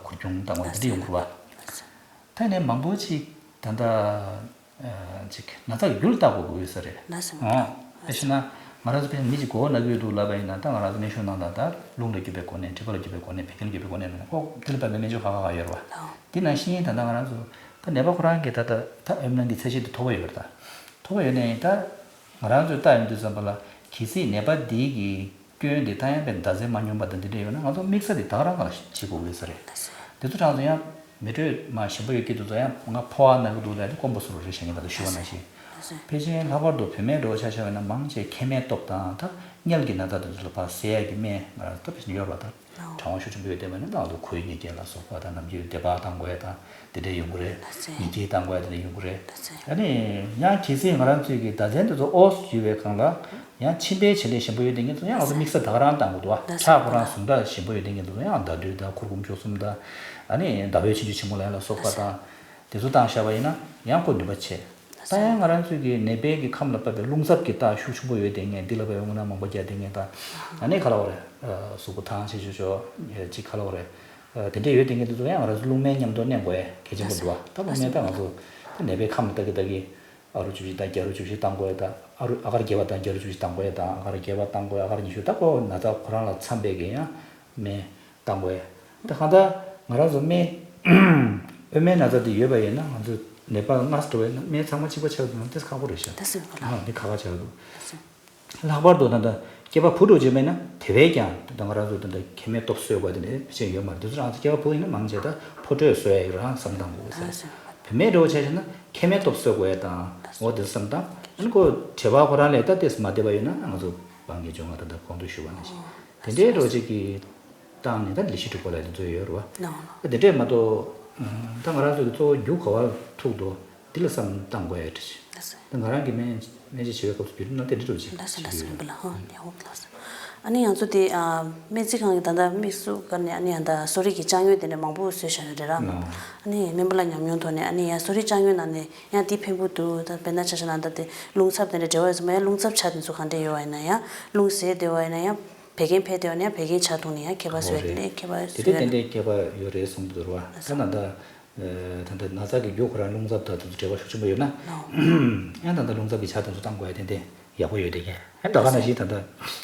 ཁུར་ཆུང་བཏང་བ་དེ་འདྲ་ཡོང་གི་རེད་བ། ད་ནས་མང་པོ་ཅིག་ད་ལྟ། ཅིག་ན་ཚ་གི་རྒྱུ་ལ་བལྟ་དགོས་དགོས་ས་རེད། ལགས་སོ། ཨོ། དཔེ་བྱས་ན་ང་རང་ཚོ་དཔེ་མི་གཅིག་མགོ་བོ་ན་གི་ཡོད་འདུག་ལབ་པ་ཡིན་ན་ད་ང་རང་ཚོ་སྨན་གཞུང་ནང་ལ་ད་རླུང་ལ་འགྱུར་བའི་སྒོ་ནས་མཁྲིས་པ་ལ་འགྱུར་བའི་སྒོ་ནས་བད་ཀན་ལ་འགྱུར་བའི་སྒོ་ནས་ཨོ་དེ་ལ་བལྟ་བའི་སྨན་བཅོས་ཁག་ཁག་ཡོད་རེད་བ། དེ་ནང་བཞིན་ད་ལྟ་ང་རང་ཚོ་ད་ནད་པ་ཁོ་རང་གི་ད་ལྟ་ད་ཨེམ་ལན་གྱི་ཚད་གཞི་དེ་མཐོ་པོ་ཡོད་རེད་ད། མཐོ་པོ་ཡོད་ནའི་ད་ང་རང་ཚོས་ལྟ་ཡོང་དུས་ཙམ་པ་ལ་གལ་སྲིད་ནད་པ་འདི་གི་སྐྱོན་དེ་ད་ཡང་པའི་ཟླ་ཚེས་མ་སྙོམས་པ་དང་འདི་འདྲ་ཡོད་ན་ང་ཚོ་དམིགས་ས་དེ་ད་ག་རང་ག་ལ་བྱེད་དགོས་ཀྱི་ས་རེད། དེ་ཚོ་གྲངས་ཚོ་ཡང་མེ་དྲོད་མ་ཞིམ་པོ་ཡོད་ཀྱི་དུས་ཚོད་ཡང་ང་ཕོ་བ་ན་གི་འདུག་ལབ་དེ་དཀོན་པོ་བཟོ་རོགས་རེད་བྱ་ངེས་ད་ལྟ་ཞུ་བ་ནང་བཞིན། ཕལ་ཆེར་ལྷག་པར་དུ་བུད་མེད་འགྲོ་ཆ་བཞག་པ་ཡིན་ན་མང་ཆེ་མཁལ་མའི་སྟོབས་དང་ད་མངལ་གྱི་ན་ཚ་དེ་ཚོ་ལ་ཕར་སེལ་ཡག་གི་སྨན་ང་རང་ཚོ་ད་ཕལ་ཆེར་ཡོད་རེད་བ། ད་གྲང་བ་ཤུགས་ཆེན་པོ་ཡོད་བསྡད་པ་ཡིན་ན་ད་ང་ཚོ་ཁོའི་ཉེས་སྐྱོན་ལ་སོགས་པ་དང་ནམ་རྒྱུན་བདེ་བག་བཏང་དགོས་ཡ་དང་དེ་འདྲ་ཡོང་གི་རེད། ཉེས་སྐྱོན་བཏང་དགོས་ཡ་དེ་འདྲ་ཡོང་གི་རེད། ཨ་ནི་ཡང་གལ་སྲིད་ང་རང་ཚོའི་གི་ཟླ་མཚན་དེ་ཚོ་ཨོ་སི་ཡོད་པའི་སྒང་ལ། ཡང་མཆིན་པའི་བྱེད་ལས་ཞན་པོ་ཡོད་དེ་ངེད་ཚོ་ཡང་ང་ཚོ་དམིགས་བསལ་ད་ག་རང་བཏང་དགོས་འདུག་བ། ཁྲག་ཁོ་རང་ཟུངས་ཁྲག་ཞན་པོ་ཡོད་དེ་ངེད་ཚོ་ཡང་ཟླ་སྒྲིལ་དང་ཁུར་གུམ་བཅུ་གསུམ་དང་། ཨ་ནི་ཟླ་བའི་ཆུང་ཆུང་ཆེན་མོ་ལ་ཡང་ལ་སོགས་པ་དང་། དེ་ཚོ་བཏང་བཞག་པ་ཡིན་ན་ཡང་ཁོ་ནུས་པ་ཆེ། ད་ཡང་ང་རང་ཚོའི་གི་ནད་པའི་གི་ཁམས་ལ་བབས་པའི་རླུང་འཚབ་ཀྱི་རྟགས་ཤུགས་ཆེན་པོ་ཡོད་དེ་ངས་འདི་ལ་བབས་རྔུལ་ནག་མང་པོ་རྒྱག་དེ་ངས་དང་། ཨ་ནི་ག་ལ་བ་རེད། གཟུགས་པོ་ཐང་ཆད་ཆོག་ཆོག་ཅིག་ག་ལ་བ་རེད། དེ་འདྲས་ཡོད་དེ་ངས་དེ་ཚོ་ཡང་ང་རང་ཚོ་རླུང་སྨན་མཉམ་དུ་གནས་དགོས་ཡ་གལ་ཆེན་པོ་འདུག་བ། ད་རླུང་སྨན་ད་ང་ཚོ་ད་ནད་པའི་ཁམས་ལ་ལྟ་གི་ལྟ་གི། ཨ་རུ་བཅུ་བཞི་དང་བརྒྱད་རུ་བཅུ་བཞི་བཏང་དགོས་དང་ཨ་རུ་ཨ་གར་བརྒྱད་པ་དང་བརྒྱད་རུ་བཅུ་བཞི་བཏང་དགོས་དང་ཨ་གར་བརྒྱད་པ་བཏང་དགོས་ཨ་གར་ཉི་ཤུ་ད་ཁོ་ན་ཚ་ཁོ་རང་ལ་འཚམ་པའི་གི་ཡང་སྨན་བཏང་དགོས། ད་གང་ལྟར་ང་རང་ཚོ་སྨན་དབུ་མའི་ན་ཚ་དེ་ཡོད་པ་ཡིན་ན་ང་ཚོ་ནད་པ་ལྔ་འགྲོ་བའི་སྨན་ཚང་མ་གཅིག་པ་ཆགས་འདུག་ན་དེ་ཁག་པོ་རེད་ཤག་ད་སེམས་པ་ལ་ཨ་འདི་ཁག་པ་ཆགས་འདུག་ལྷག་པར་དུ་ད་ལྟ་སྐྱེས་པ་བུ་འགྲོ་བྱེད་མེད་ན་དེ་བས་ཀྱང་ད་ལྟ་ང་རང་ཚོ་ད་ལྟ་མཁལ་མའི་སྟོབས་གསོ་དགོས་དེ་འདྲ་ཕལ་ཆེར་ཡོད་མ་རེད། དེ་ཚོ་རང་ཚོ་སྐྱེས་པ་བུ་ཡིན་ན་མང་ཆེ་ད་ཕོ་དྲོད་གསོ་ཡ་ཡོད་རང་བསམ་བཏང་དགོས་ས་རེད། བུད་མེད་འགྲོ་བྱས་ཤེ་ན་མཁལ་མའི་སྟོབས་གསོ་དགོས་ཡ་དང་འོ་དེ་བསམ་བཏང་ཨ་ནི་ཁོ་བྲེལ་བ་ཁོ་རང་ལས་ད་ཏེས་མ་བསྡད་པ་ཡོད་ན་ང་ཚོ་སྤང་གི་བཅོ་ལྔ་ད་ལྟ་གོང་དུ་ཞུས་པ་ནང་བཞིན་དེ་འདྲའི་འགྲོ་བྱེད་ཀྱི་བཏང་ནས་ད་ལི་ཤི་དྲུག་པ་ལ་དེ་ཚོ་ཡོད་རེད་བ། ད་དེ་འདྲས་མ་གཏོགས་ད་ང་རང་ཚོ་གི་གཙོ་བོ་རྒྱུ་ག་བར་ཐུག་འདུག་འདི་ལ་བསམ་བཏང་དགོས་ཡ་འདྲ་ཞིག་ད་ང་རང་གི་སྨན་སྨན་བཅོས་བྱེད་པའི་སྐབས་སུ་བརྒྱུད་རིམ་ནང་དེ་འདྲ་འགྲོ་བྱེད་ལགས་སོ་ལགས་སོ་སྨན་པ་ལགས་ཧོ་ཡ་ཧོ་ལགས་སོ། ཨ་ནི་ང་ཚོ་དེ་སྨན་རྩིས་ཁང་གི་ད་ལྟ་དམིགས་སུ་བཀར་ནས་ཨ་ནི་ཡང་ད་གསོ་རིག་གི་ཅ་དངོས་དེ་འདྲ་མང་པོ་བཟོས་བཞག་ཡོད་རེད་ར། ཨ་ནི་སྨན་པ་ལགས་ཉམས་མྱོང་ཐོག་ནས་ཨ་ནི་ཡང་གསོ་རིག་ཅ་དངོས་ནང་ནས་ཡང་དེ་ཕན་པོ་འདུག་ད་དཔེར་ན་ཆ་བཞག་ན་ད་དེ་རླུང་འཚབ་དེ་འདྲ་འབྲེལ་བ་ཡོད་ཚོད་མ་ཡང་རླུང་འཚབ་ཆ་དེ་ཚོ་གང་འདྲ་ཡོད་བ་ཡིན་ན་ཡང་རླུང་ཟད་བསྡད་པ་ཡིན་ན་ཡང་བད་ཀན་འཕེལ་བསྡད་པ་ཡིན་ན་ཡང་བད་ཀན་ཆག་ཐུག་ནས་ཡང་ཁྱད་པར་བཟོས་ཡོད་རེད། ཁྱད་པར་དེ་བཟོས་ཡོད་ཏན་ཏན་ཁྱད་པར་ཡོད་རེད་གསུངས་འདུག་ར། ད་ན་ད་ད་ལྟ་ན་ཚ་གི་རྒྱུ་ཁོ་རང་རླུང་འཚབ་དང་དེ་ཚོ་འབྲེལ་བ་ཤུགས་ཆེན་པོ་ཡོད་ན། ཡང་ད་ལྟ་རླུང་འཚབ་ཀྱི་ཇ་དེ་ཚོ་བཏང་དགོས་ཡ་ཏན་ཏན་ ཡག་པོ་ཡོད་དེ་ཀྱང་ཨ་ད་ག་ནང་བཞིན་ད་ལྟ་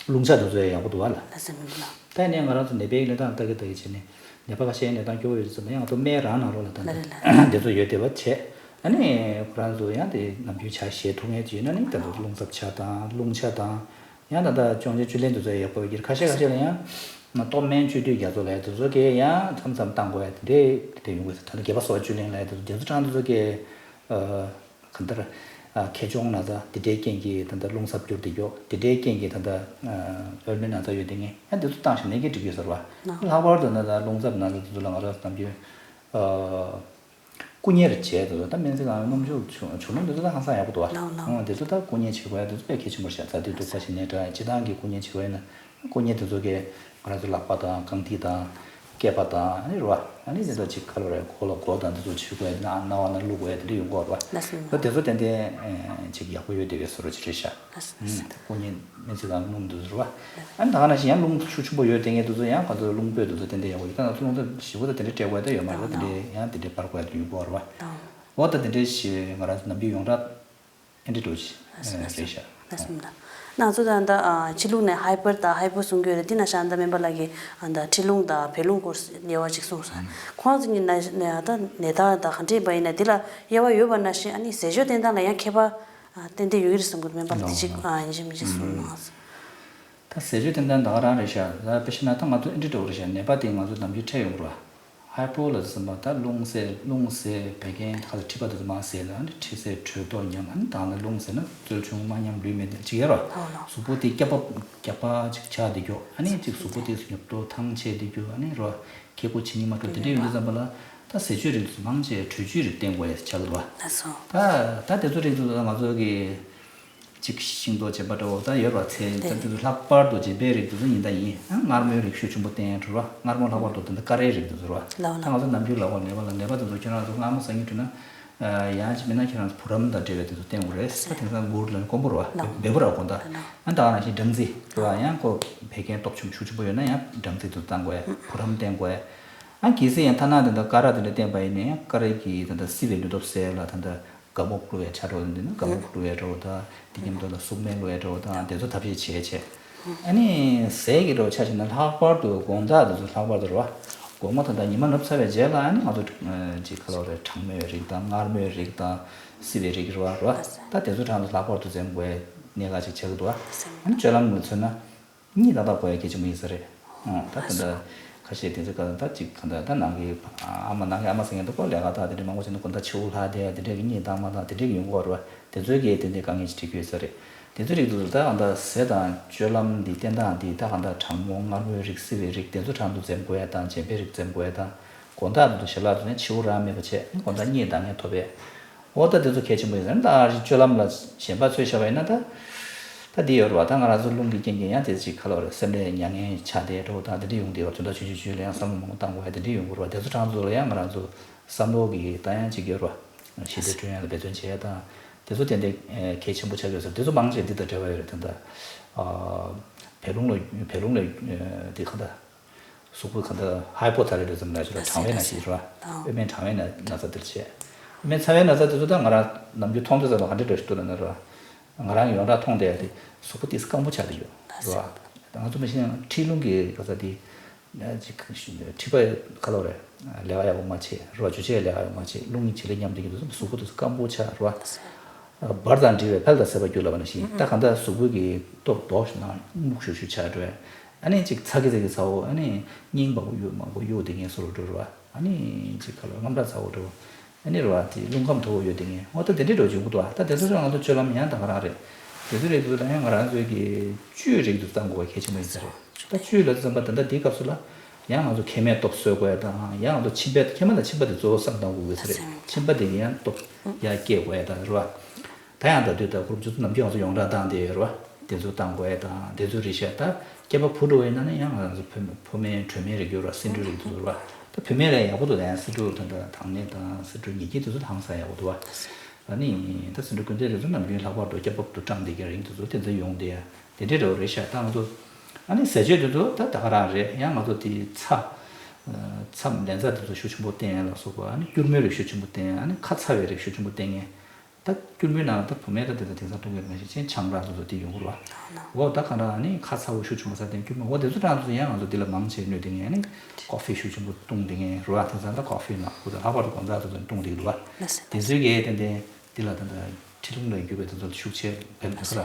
རླུང་ཆ་དེ་ཚོ་ཡང་ཡག་པོ་འདུག་བ་ལ། ལགས་སོ་མི་འདུག་ལགས། ད་ནས་ང་རང་ཚོ་ནད་པའི་གནས་སྟངས་ལྟ་གི་ལྟ་གི་བྱས་ནས་ནད་པ་ཁ་ཤས་གནས་སྟངས་སྐྱོ་བོ་ཡོད་རེད་ཟེར་ན་ཡང་ང་ཚོ་སྨན་རང་ནང་ལོགས་ལ་ད་ལྟ་ལགས་རེད་ལགས། དེ་ཚོ་ཡོད་བསྡད་པ་བྱས། ཨ་ནི་ཁོ་རང་ཚོ་ཡང་དེ་ནམ་རྒྱུན་ཇ་བཞེས་ཐུབ་མཁན་ཅིག་ཡོད་ན་ནི་ད་ལྟ་རླུང་འཚུབ་ཆ་དང་རླུང་ཆ་དང་། ཡང་ད་ལྟ་སྐྱོན་ཅན་བཅུད་ལེན་དེ་ཚོ་ཡག་པོ་ཡོད་ཀྱི་རེད། ཁ་ཤས་ཁ་ཤས་ལ་ཡང་ན་སྟོབས་སྨན་བཅུད་བསྡུས་རྒྱ་མཚོ་ལབ་ཡ་དེ་ཚོ་གས་ཡང་མཚམས་མཚམས་བཏང་དགོས་ཡ་དེ་འདྲས་དེ་འདྲས་ཡོང་གི་རེད། ད་ལྟ་རྒྱལ་པོ་སོ་པ་བཅུད་ལེན་ལབ་ཡ་དེ་ཚོ་དེ་ཚོ་གྲངས་དེ་ཚོ་གས་ཨ། གང་ལྟར་ཨ་མཁལ་མཆོང་ན་ཚ་དེ་འདྲའི་རྐྱེན་གྱིས་ད་ལྟ་རླུང་འཚུབ་གྱུར་བསྡད་ཀྱོག་དེ་འདྲའི་རྐྱེན་གྱིས་ད་ལྟ་ཨ་ཨོལ་མོའི་ན་ཚ་ཡོད་དེ་ངས་ཡང་དེ་ཚོ་བཏང་བཞག་ནས་ཀྱི་འགྲིག་གི་ཡོད་ཟེར་བ། ལྷག་པར་དུ་ན་ད་རླུང་འཚུབ་ན་ཚ་དེ་ཚོ་ལ་ང་རང་ཚོ་ནམ་རྒྱུན་ཨ། སྐུ་མཉེ་རེ་བྱས་འདུག་ད་སྨན་རྩིས་ཁང་སྣུམ་འཇོག་བྱུང་བྱུང་ན་འདི་ཚོ་ད་ཧང་སང་ཡག་པོ་འདུག་བ། ལའོ་ལའོ། ཨང་དེ་ཚོ་ད་སྐུ་མཉེ་བྱེད་དགོས་ཡ་དེ་ཚོ་དཔེ་གལ་ཆེན་པོ་རེད་ཤག་རྩ་དུས་སྡུག་པ་ཞིག་ནས་འདྲ་སྤྱི་བཏང་གི་སྐུ་མཉེ་བྱེད་དགོས་ཡ་ན་སྐུ་མཉེ་དེ་ཚོ་གས་ང་རང་ཚོ་ལག་པ་དང་རྐང་མཐིལ་དང་སྐེད་པ་དང་ཨ་ནི་རེད་བ། ཨ་ནི་དེ་ཚོ་ཅིག་ཁ་ལོ་རེད་མགོ་ལ་མགོ་དང་དེ་ཚོ་བྱེད་དགོས་ཡ་དེ་ན་རྣ་བ་ན་བླུག་དགོས་ཡ་དེ་འདྲ་ཡོང་གི་ཡོད་རེད་བ། ལགས་སོ། ད་དེ་ཚོ་ཏན་ཏན་ཅིག་ཡག་པོ་ཡོད་བསྡད་པའི་བཟོ་འདྲ་ཅིག་རེད་ཤག་ལགས་སོ་ལགས་སོ། སྐུ་མཉེ་སྨན་རྩིས་ཁང་སྣུམ་དེ་ཚོ་རེད་བ། ཨ་ནི་ད་ག་ནང་བཞིན་ཡང་རླུང་ཤུགས་ཆེན་པོ་ཡོད་དེ་ངས་དེ་ཚོ་ཡང་ག་ཚོད་རླུང་སྤོས་དེ་ཚོ་ཏན་ཏན་ཡོང་གི་ཡོད། ད་ང་ཚོ་རླུང་རྟ་ཞིབ་པོ་ད་དེ་འདྲའི་སྤྲད་དགོས་ད་ཡོད་མ་རེད། ད་དེ་འདྲའི་ཡང་དེ་འདྲའི་སྤར་དགོས་ཡ་ཡོང་གི་རེད་བ། འོ་ད་དེ་འདྲའི་ཞིག་ང་རང་ཚོ་ནམ་རྒྱུན་ཡོངས་གྲགས་ཨེ་འདྲ་འགྲོ་ཞིག་རེད་ཤག་ང་ཚོ་ད་ལྟ་ཕྱི་ལུགས་ནས་ཧའི་པར་དང་ཧའི་པོ་གསུང་གི་ཡོད་རེད། འདི་ན་ཤ་ད་སྨན་པ་ལགས་ཀྱིས་ད་ཕྱི་ལུགས་དང་བོད་ལུགས་སྐོར་དབྱེ་བ་ཅིག་གསུངས་སོང་། ཁོང་ཚོ་གཉིས་ན་ད་ནད་རྟགས་དང་ག་འདྲས་པ་ཡིན་ན་འདི་ལ་དབྱེ་བ་ཡོད་པ་ནང་བཞིན་ཨ་ནི་ཟས་སྤྱོད་བསྟེན་སྟངས་ལ་ཡང་ཁྱད་པར། ཨ་ཏན་ཏན་ཡོད་ཀྱི་རེད་བསམ་གྱི་འདུག་སྨན་པ་ལགས་དེ་གཅིག་ཨ་ཡིན་གཅིག་མིན་གཅིག་གསུངས་གནང་སོང་། ད་ཟས་སྤྱོད་བསྟེན་སྟངས་ད་ག་རང་རེད་ཤག་ད་དཔེ་བཞག་ན་ད་ང་ཚོ་ཨེ་འདྲ་འདྲ་བོ་རེད་ཤག་ནད་པ་དེ་ང་ཚོ་ནམ་རྒྱུན་འཕྲད་ཡོང་གི་རེད་བ། ཧའི་པོ་ལབ་དུས་ཙམ་པ་ད་རླུང་ཟས་རླུང་ཟས་བད་ཀན་ཁ་ལ་མཁྲིས་པ་དེ་ཚོ་མང་ཟས་ལ་ཨ་ནི་མཁྲིས་ཟས་དྲོད་ཐོག་ཉམས་ཨ་ནི་དང་ལ་རླུང་ཟས་ན་རྩོལ་ཆུང་མ་ཉམས་ལུས་མེད་དེ་ཅིག་ཡོད་རེད་བ། ལགས་ལགས། གཟུགས་པོ་དེ་སྐྱ་པ་སྐྱ་པ་ཅིག་ཆགས་བསྡད་ཀྱོག་ཨ་ནི་ཅིག་གཟུགས་པོ་དེ་ཉོབ་ཏོ་ཐང་ཆད་བསྡད་ཀྱོག་ཨ་ནི་རོ་ཁེ་ཀོ་བྱེད་སྙིང་མ་འདོད་དེ་འདྲ་ཡོང་དུས་ཙམ་པ་ལ་ད་ཟས་སྤྱོད་རིགས་དེ་ཚོ་མང་ཆེ་དྲོད་བཅུད་རིགས་བསྟེན་དགོས་ཡ་ཆགས་ཀྱི་རེད་བ། ལགས་སོ། ད་ད་དེ་ཚོ་རིགས་ཚོ་ད་ང་ཚོ་གི་ཅིག་ཤིང་ཏོག་རྗེན་པ་འདྲ་བོ་ད་ཡོད་རེད་བ། ཚལ་ད་དེ་ཚོ་ལྷག་པར་དུ་རྗེན་པའི་རིགས་དེ་ཚོ་ཉིན་ལྟར་ཡིན། ཨ་མངར་མོའི་རིགས་ཤུགས་ཆེན་པོ་བསྟེན་འགྲོ་ར། མངར་མོ་ལྷག་པར་དུ་ད་ལྟ་ཀ་རའི་རིགས་དེ་ཚོ་རེད་བ། ལའོ་ད་ལའོ། ང་ཚོ་ནམ་རྒྱུན་ལབ་པ་ནད་པ་ལ་ནད་པ་དེ་ཚོ་ཁྱོད་རང་ཚོ་མངར་མོ་ཟ་སྙིང་འདོད་ན། ཡང་ཅིག་མིན་ན་ཁྱོད་རང་ཚོ་བུ་རམ་དང་འབྲེལ་བའི་དེ་ཚོ་བསྟེན་དགོས་རེད། ད་དེང་སང་གུར་ལ་སྐོམ་པོ་རེད་བ། ལའོ། འབེལ་པོ་རེད་དགོང་དག་ལའོ། ཨ་ད་ག་ནང་བཞིན་སྦྲང་རྩི་རེད་བ། ཡང་ཁོ་བད་ཀན་སྟོབས་ཆུང་ཤུགས་ཆེན་པོ་ཡོད་ན་ཡང་སྦྲང་རྩི་དེ་ཚོ་བཏང་དགོས། བུ་རམ་བསྟེན་དགོས། ཨ་གལ་སྲིད་ཡང་ཐ་ན་དེ་འདྲ་ཀ་ར་དེ་འདྲ་བསྟེན་པ་ཡིན་ན་ཡང་ཀ་ར་གི་ད་ལྟ་བསིལ་བའི་ནུས་སྟོབས་གསལ་ལ་ད་ལྟ་སྒ་སྨུག་བླུགས་ཡ་ཆ་འགྲོ་འདི་ན་སྒ་སྨུག་བླུགས་ཡ་འགྲོ་ད། དེ་མཉམ་དུ་ལ་སུག་སྨེལ་བླུགས་ཡ་འགྲོ་ད་དེ་ཚོ་ཐབས་ཤེས་བྱས་བྱས། ཨ་ནི་ཟས་ཀྱི་འགྲོ་ཆ་བཞག་ན་ལྷག་པར་དུ་དགོང་དག་དེ་ཚོ་ལྷག་པར་དུ་རེད་བ། དགོང་མོ་ད་ལྟ་ཉི་མ་ནུབ་ཚར་བའི་རྗེས་ལ་ཨ་ནི་ང་ཚོ་ཅིག་ཁ་ལོ་རེད་གྲང་མོའི་རིགས་དང་མངར་མོའི་རིགས་དང་བསིལ་བའི་རིགས་རེད་བ་རེད་བ། ད་དེ་ཚོ་གྲངས་སུ་ལྷག་པར་དུ་འཛེམ་དགོས་གནད་འགག་ཅིག་ཆགས་ཀྱི་འདུག་བ། ཨ་ནི་སྤྱོད་ལམ་ངོས་མཚོན་ན། གཉིད་ཏག་ཏག་དགོས་ཡ་གལ་ཆེན་པོ་ཡིན་ས་རེད། ཨང་ད་ད་ལྟ་ཁ་ཤས་དེ་ཚོ་ག་ད་ཅིག་ག་ད་ད་ནང་གི་ཨ་མ་ནང་གི་ཨ་མ་ཟེར་མཁན་དེ་ཀོ་ལས་ཀ་ད་དེ་འདྲ་མང་པོ་བྱས་ན་དགོང་དག་ཕྱི་པོ་ལྷག་བསྡད་ཡ་དེ་འདྲ་གི་གཉིད་ཏག་མ་ཏག་དེ་འདྲ་གི་ཡོང་གི་ཡོད་རེད་བ། དེ་ཚོའི་གི་དེ་འདྲའི་དཀའ་ངལ་ཅིག་འཕྲད་ཀྱི་ཡོད་ས་རེད། དེ་ཚོའི་རིགས་དེ་ཚོ་ད་ག་ད་ཟས་དང་སྤྱོད་ལམ་འདི་བསྟེན་སྟངས་འདི་ད་ག་ད་གྲང་མོ་མངར་མོའི་རིགས་བསིལ་བའི་རིགས་དེ་ཚོ་གྲངས་སུ་འཛེམ་དགོས་ཡ་དང་རྗེན་པའི་རིགས་འཛེམ་དགོས་ཡ་དང་དགོང་དག་དེ་ཚོ་ཞལ་ལག་དེ་ཚོ་ཕྱི་པོ་རག་མེད་པ་བྱས་དགོང་དག་གཉིད་འདང་ངེས་ཐོབ་པའི། འོ་ད་དེ་ཚོ་གལ་ཆེན་པོ་ཡིན་ཟེར་ན་ད་སྤྱོད་ལམ་ལ་ཞེན་པ་ཚོས་བཞག་པ་ཡིན་ན་ད། ད་འདི་ཡོད་རེད་བ། ད་ང་རང་ཚོ་རླུང་གི་རྐྱེན་གྱིས་ཡང་དེ་ཅིག་ཁ་ལོ་རེད་སེམས་ཁྲལ་མྱ་ངན་ཆགས་བསྡད་འགྲོ་དང་དེ་འདྲ་ཡོང་དེ་བ་དོན་དག་ཆུང་ཆུང་ཆུང་ལ་ཡང་བསམ་བློ་མང་པོ་བཏང་དགོས་ཡ་དེ་འདྲ་ཡོང་གི་རེད་བ། དེ་ཚོ་གྲངས་ཚོ་ལ་ཡང་ང་རང་ཚོ་བསམ་བློ་གི་ད་ཡང་ཅིག་ཡོད་རེད་བ། ཞི་བདེ་བསྐྲུན་ཡ་ལ་འབད་བརྩོན་བྱེད་ཡ་དང་དེ་ཚོ་ཏན་ཏན་གལ་ཆེན་པོ་ཆགས་ཡོད་ཟེར། དེ་ཚོ་མང་ཆེ་འདི་དང་འབྲེལ་བ་ཡོད་རེད། ད་ལྟ་བད་རླུང་ལ་བད་རླུང་ལ་དེ་ག་ད། གཟུགས་པོ་གང་ལྟར་ཧའི་པོ་ཐ་ཡོ་རི་ཛམ་ལབ་ཀྱི་རེད། གྲང་བའི་ན་ཟེར་གྱི་རེད་བ། དབུ་མའི་གྲང་བའི་ན་ན་ཚ་དེར་བྱས། དབུ་མའི་ཚ་བའི་ན་ཚ་དེ་ཚོ་ད་ང་རང་ནམ་རྒྱུན་མཐོང་དུས་ཙམ་པ་ག་འདྲ་འདྲ་ཞིག་འདུག་ལབ་ན་རེད་བ། ང་རང་ཡོངས་གྲགས་མཐོང་བསྡད་ཡ་དེ་གཟུགས་པོ་ཏོག་ཙམ་སྐམ་པོ་ཆགས་བསྡད་ཡོད་རེད་བ། ད་ང་ཚོ་མི་ཤེས་ན་མཁྲིས་རླུང་གི་ག་ཚ་དེ་ཅིག་མཁྲིས་པ་ག་ལབ་རེད། ལས་ཀ་ཡག་པོ་མ་བྱས་རེད་བ། འཇུ་བྱེད་ལས་ཀ་ཡག་པོ་མ་བྱས། རླུང་གི་བྱེད་ལས་ཉམས་བསྡད་ཀྱི་འདུག་ཙམ་གཟུགས་པོ་ཏོག་ཙམ་སྐམ་པོ་ཆགས་རེད་བ། འབར་དང་འདྲིས་པའི་འཕེལ་དང་ཟད་པར་འགྱུར་ལབ་པ་ནང་བཞིན་ད་གང་ལྟར་གཟུགས་པོ་གི་སྟོབས་ལྡོག་ཤིང་ན་སྨུག་ཤུག་ཤུག་ཆགས་འགྲོ། ཨ་ནི་ཅིག་ཚ་གི་ཚ་གི་ཚ་བོ། ཨ་ནི་སྙིང་མང་པོ་གཡུག་མང་པོ་གཡུག་དེ་ངན་སོ་རུ་འགྲོ་རུ་བ། ཨ་ནི་ཅིག་ག་ལ་རྔམ་དྲག་ཚ་བོ་འགྲོ། ཨ་ནི་རུ་བ་དེ་རླུང་ཁམས་མཐོ་བོ་ཡོད་དེ་ངན་འོ་ད་དེ་འདྲའི་འགྲོ་བྱུང་གི་འདུག་ད་དེ་ཚོ་ང་ཚོ་སྤྱོད་ལམ་ཡང་ད་ག་རང་རེད། དེ་ཚོ་རེད་འདུག་ད་ཡང་ང་རང་ཚོའི་གི་བཅུད་རེད་འདུག་བཏང་དགོས་པ་གལ་ཆེན་པོ་ཡིན་ས་རེད། ད་བཅུད་ལ་བསམ་པ་ད་ལྟ་དེའི་སྐབས་སུ་ལ་ཡང་ང་ཚོ་མཁལ་མའི་སྟོབས་གསོ་དགོས་ཡ་དང་ཡང་ང་ཚོ་མཆིན་པའི་མཁལ་མ་དང་མཆིན་པ་དེ་གཙོ་བོ་བསམ་བཏང་དགོས་ཀྱི་ས་རེད། མཆིན་པ་དེ་གི་ཡང་སྟོབས་ཡར་སྐྱེད་དགོས་ཡ་ད་རེད་བ། ད་ཡང་ད་དུས་ད་ཁོར་ཇུ་ནམ་རྒྱུན་ང་ཚོ་ཡོངས་གྲགས་བཏང་དེ་ཡོད་རེད་བ། དེ་ཚོ་བཏང་དགོས་ཡ་དང་དེ་ཚོ་རེད་ཤག་ད་སྐྱེས་པ་བུ་འགྲོ་བའི་ནང་ནས་ཡང་ང་ཚོ་ཕོ་མོ་ཕོ་མོའི་དྲོད་མེད་རེད་ཡོད་རེད་བ། སེ་འབྲུ་རེད་འདུག་རེད་བ། ད་བུད་མེད་ལ་ཡག་པོ་འདུག་ད་ཡང་སེ་འབྲུ་ད་ད་དངངས་གནས་དང་སེ་འབྲུ་ཉལ་སྐྱིད་དེ་ཚོ་ད་ཧང་སང་ཡག་པོ་འདུག་བ། ཨ་ནི་ད་སེ་འབྲུ་ཀུན་ལྡན་དེ་ཚོ་ནམ་རྒྱུན་ལྷག་པར་དུ་སྐྱེས་པ་བུ་འགྲོ་བཏང་བསྡད་ཀྱི་རིང་དེ་ཚོ་དེ་ཚོ་ཡོང་བསྡད་ཡ་དེ་འདྲའི་འདྲ་བོ་རེད་ཤག་ད་ང་ཚོ་ཨ་ནི་ཟས་སྤྱོད་དེ་ཚོ་ད་ད་ག་རང་རེད། ཡང་ང་ཚོ་དེ་ཚྭ་ཚྭ་ལན་ཚྭ་དེ་ཚོ་ཤུགས་ཆེན་པོ་བསྟེན་ཡ་ལ་སོགས་པ། ཨ་ནི་སྐྱུར་མོའི་རིགས་ཤུགས་ཆེན་པོ་བསྟེན་ཡ། ཨ་ནི་ཁ་ཚ་བའི་རིགས་ཤུགས་ཆེན་པོ་བསྟེན་ཡ། ད་ ད་སྐྱུར་མོའི་ནང་ལ་ད་བུད་མེད་ད་དེ་ད་དེང་སང་འཐུང་གི་མེད་ཤེས་ཅན་ཆང་རག་ཚོ་ཚོ་དེ་ཡོང་གི་རེད་བ། འོ་ད་གང་ལྟར་ནི་ཁ་ཚ་བོ་ཤུགས་ཆུང་བ་ས་དེ་སྐྱུར་མོ་འོ་དེ་ཚོ་རང་ཚོ་ཡང་ང་ཚོ་དེ་ལ་མང་ཆེ་གནོད་དེ་ངས་ནི་ཀོ་ཧྥི་ཤུགས་ཆེན་པོ་བཏུང་དེ་ངས་རེད་བ། དེང་སང་ད་ཀོ་ཧྥི་ནང་ཁུ་ད་ལྷག་པར་དུ་གོང་ཚ་ཚོ་ཚོ་བཏུང་དེ་གི་འདུག་བ། དེ་ཚོའི་གི་དེ་འདྲའི་དེ་ལ་ད་ད་ཁྲིད་ལུང་ལ་འགྱུར་བའི་དེ་ཚོ་ཤུགས་ཆེ་བེད་ཁ་ལ་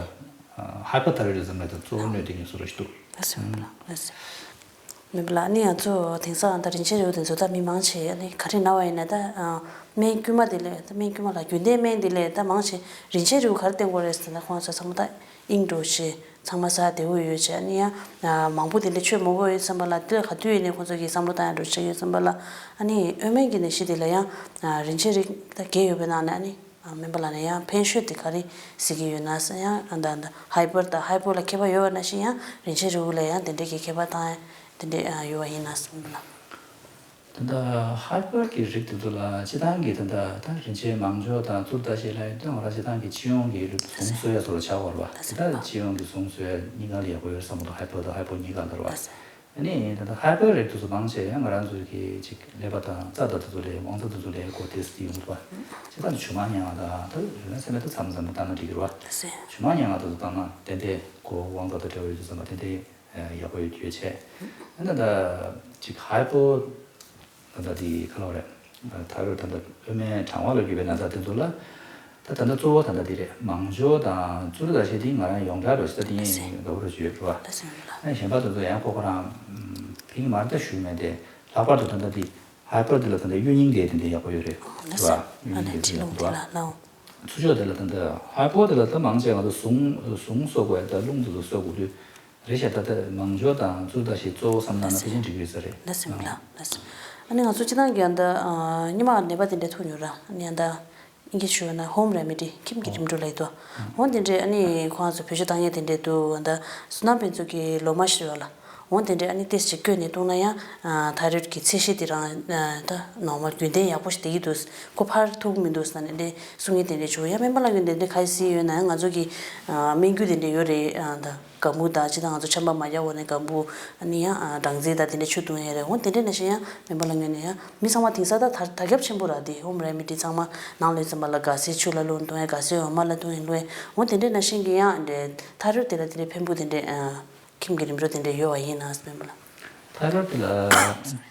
ཧའི་པར་ཐའི་རོ་ཌི་ཛམ་ལ་ད་གཙོ་བོ་གནོད་དེ་ངས་བཟོ་རོགས་ཞིག་འདུག་མེད་པ་ལ་ནི་ང་ཚོ་དེང་སང་ད་རིན་ཆེན་རིལ་བུ་དེ་ཚོ་ད་མི་མང་ཆེ་ནི་ག་རེ་ན་བ་ཡིན་ན་ད་སྨན་དཀྱུས་མ་དེ་ལས་ད་སྨན་དཀྱུས་མ་ལ་རྒྱུན་ལྡན་སྨན་དེ་ལས་ད་མང་ཆེ་རིན་ཆེན་རིལ་བུ་ག་རེ་བསྟེན་དགོས་རེད་ཟེར་ན་ཁོང་ཚོ་ཚང་མ་ད་ཨིང་འགྲོ་ཆེ་ཚང་མ་ཟ་བདེ་བོ་ཡོད་ཆེ་ནི་ཡང་མང་པོ་དེ་འདྲ་ཆོས་མང་པོ་ཡོད་བསམ་པ་ལ་དེ་ལ་ག་དུས་ཡིན་ནས་ཁོང་ཚོ་གི་བསམ་བློ་བཏང་ཡ་འགྲོ་ཆེ་ཡོད་བསམ་པ་ལ་ཨ་ནི་ཨོ་མན་གྱི་ནད་གཞི་དེ་ལ་ཡང་རིན་ཆེན་རིལ་ད་བརྒྱད་ཡོད་པའི་ནང་ནས་ཨ་ནི། སྨན་པ་ལགས་ནས་ཡང་ཕན་ཤོས་དེ་ག་རེ་གཟིགས་ཀྱི་ཡོད་ན་ཟེར་ཡང་ཨ་ད་ད་ཧའི་པར་དང་ཧའི་པོ་ལ་ཁྱད་པར་ཡོད་པ་ནང་བཞིན་ཡང་རིན་ཆེན་རིལ་བུ་ལ་ཡང་དེ་འདྲའི་གི་ཁྱད་པར་དང་དེ་འདྲའི་ཡོད་པ་ཡིན་ན་སྨན་པ་ལགས། ད་ལྟ་ཧའི་པར་གྱི་རིགས་དེ་ཚོ་ལ་སྤྱི་བཏང་གི་ད་ལྟ་ད་རིན་ཆེན་མང་སྦྱོར་དང་གཙུར་ཟླ་ཤེས་ལ་ཡང་ང་རང་སྤྱི་བཏང་གི་སྤྱི་ཡོངས་ཀྱི་རིགས་ཟུངས་གསོ་ཡ་ཚོ་ལ་ཆགས་པ་རེད་བ། དེ་ད་སྤྱི་ཡོངས་ཀྱི་ཟུངས་གསོ་ཡ་གཉིས་ཀ་ལ་ཡག་པོ་ཡོད་བསམ་གྱི་འདུག་ཧའི་པར་དང་ཧའི་པོ་གཉིས་ཀ་ལ་རེད་བ། ཨ་ནི་ད་ལྟ་ཧའི་པར་རིགས་དེ་ཚོ་མང་ཆེ་ཡང་ང་རང་ཚོའི་གི་ཅིག་ཀླད་པ་དང་རྩ་དང་དེ་ཚོ་ལ་དབང་རྩ་དེ་ཚོ་ལ་གོ་ཏོག་ཙམ་ཡོང་འདུག་བ། ཅི་ལྟར་ཇོ་མང་ཉལ་ཡག་དང་ད་རིང་སེམས་པའི་ད་མཚམས་མཚམས་བཏང་ན་འགྲིག་གི་རེད་བ། ཇོ་མང་ཉལ་ཡག་དེ་ཚོ་བཏང་ན་ཏན་ཏན་གོ་དབང་རྩ་དང་འབྲེལ་བ་ཡོད་དུས་ཙམ་པ་ཏན་ཏན་ཡག་པོ་ཡོད་རྒྱུ་བྱས། ཨ་ནི་ད་ཅིག་ཧའི་པོ་ད་ལྟ་དེ་ག་ལབ་རེད། ད་རུང་ད་ལྟ་དབུ་མའི་དྲང་བ་ལ་གྱུར་པའི་ན་ཚ་དེ་ཚོ་ལ། ད་ད་ལྟ་གཙོ་བོ་ད་ལྟ་དེ་རེད། མང་སྦྱོར་དང་གཙུག་ལག་ཤེས་དེ་ང་རང་ཡོངས་གྲགས་རུ་ཞིག་ད་དེ་ཡིན་ཡིན་དགའ་པོ་རུ་བརྗོད་རུ་བ། ཨ་གཞན་པ་དེ་ཚོ་ཡང་ཁོ་ཁོ་རང་ཕིང་མར་ད་ཞུས་མེད་དེ་ལྷག་པར་དུ་ད་ལྟ་དེ་ཧའི་པར་དེ་ལ་ད་ལྟ་གཡུ་རྙིང་དེ་དེ་འདྲ་ཡག་པོ་ཡོད་རེད་རུ་བ། གཡུ་རྙིང་དེ་ཚོ་ཡག་པོ་རུ་བ། ཚུར་ཕྱོགས་དེ་ལ་ད་ལྟ་ཧའི་པར་དེ་ལ་ད་མང་ཆེ་ང་ཚོ་ཟུངས་ཟུངས་གསོ་དགོས་ད་རླུང་དེ་ཚོ་གསོ་དགོས་དུས། རེད་ཤག་ད་ལྟ་མང་སྦྱོར་དང་གཙུག་ལག་ཤེས་གཙོ་བོ་བསམ་ན་ན་ཕལ་ཆེར་འགྲིག་གི་ཡོད་ས་རེད། ལགས་སེ་ལགས་སེ། ཨ་ནི་ང་ཚོ་སྤྱི་བཏང་གི་ཨ་ད་ཉི་མ་ནད་པ་དེ་འདྲ་ཐུག་ཡོད་ར། ཨ་ནི་ཨ་ད་ཨིན་སྐད་ཞུ་བ་ན་ཧོམ་རེ་མེ་ཌི་ཁྱིམ་གྱི་རིམ་གྲོ་ལ་ཡི་དོ། འོ་དེ་འདྲས་ཨ་ནི་ཁོང་ཚོ་བེད་སྤྱོད་བཏང་ཡས་དེ་འདྲས་འདུག་ཨ་ད་བསོད་ནམས་ཕུན་ཚོགས་ཀྱི་ལོ་མ་ཞུ་བ་ལ། འོ་དེ་འདྲས་ཨ་ནི་ཏེས་ཅིག་བསྐྱོན་ནས་བཏུང་ན་ཡང་ཐའི་རོ་ཌི་གི་ཚད་གཞི་དེ་རང་ད་ནོར་མལ་རྒྱུན་ལྡན་ཡག་པོ་ཞིག་བསྡད་ཀྱི་འདུག་ཁོ་འཕར་ཐུབ་ཀྱི་མི་འདུག་ཟེར་ནས་འདྲས་གསུང་ཡས་དེ་འདྲས་བྱུང་ཡ། སྨན་པ་ལགས་ཀྱིས་དེ་འདྲས་ག་རེ་གཟིགས་ཡོད་ན་ཡང་ང་ཚོ་གི་སྨན་རྒྱུ་དེ་འདྲས་ཡོད་རེད་ཨ་ད། ག་མུ་དང་ཅི་དང་ང་ཚོ་ཆམ་པ་མ་རྒྱག་འོག་ནས་ག་མུ་ཨ་ནི་ཡང་ཨ་སྦྲང་རྩི་དང་དེ་འདྲ་ཆུ་བཏུང་ཡས་རེད། འོ་དེ་འདྲ་ནང་བཞིན་ཡང་སྨན་པ་ལ་ངོས་ནས་ཡང་མི་ཚང་མ་དེང་སང་ད་དར་དར་ཁྱབ་ཆེན་པོ་ར་དེ་ཧོམ་རེ་མེ་ཌི་ཚང་མ་ནང་ལོགས་ཙམ་པ་ལ་སྒ་སེ་ཆུ་ལ་བླུགས་བཏུང་ཡས་སྒ་སེ་འོ་མ་ལ་བཏུང་ཡས་བླུགས་ཡས། འོ་དེ་འདྲ་ནང་བཞིན་གྱི་ཡང་འདྲ་ཐ་རུ་དེ་ལ་དེ་འདྲ་ཕན་པོ་དེ་འདྲ་ཨ་ཁྱིམ་གྱི་རིམ་གྲོ་དེ་འདྲ་ཡོད་པ་ཡིན་ན་སྨན་པ་ལ། ཐ་རུ་དེ་ལ་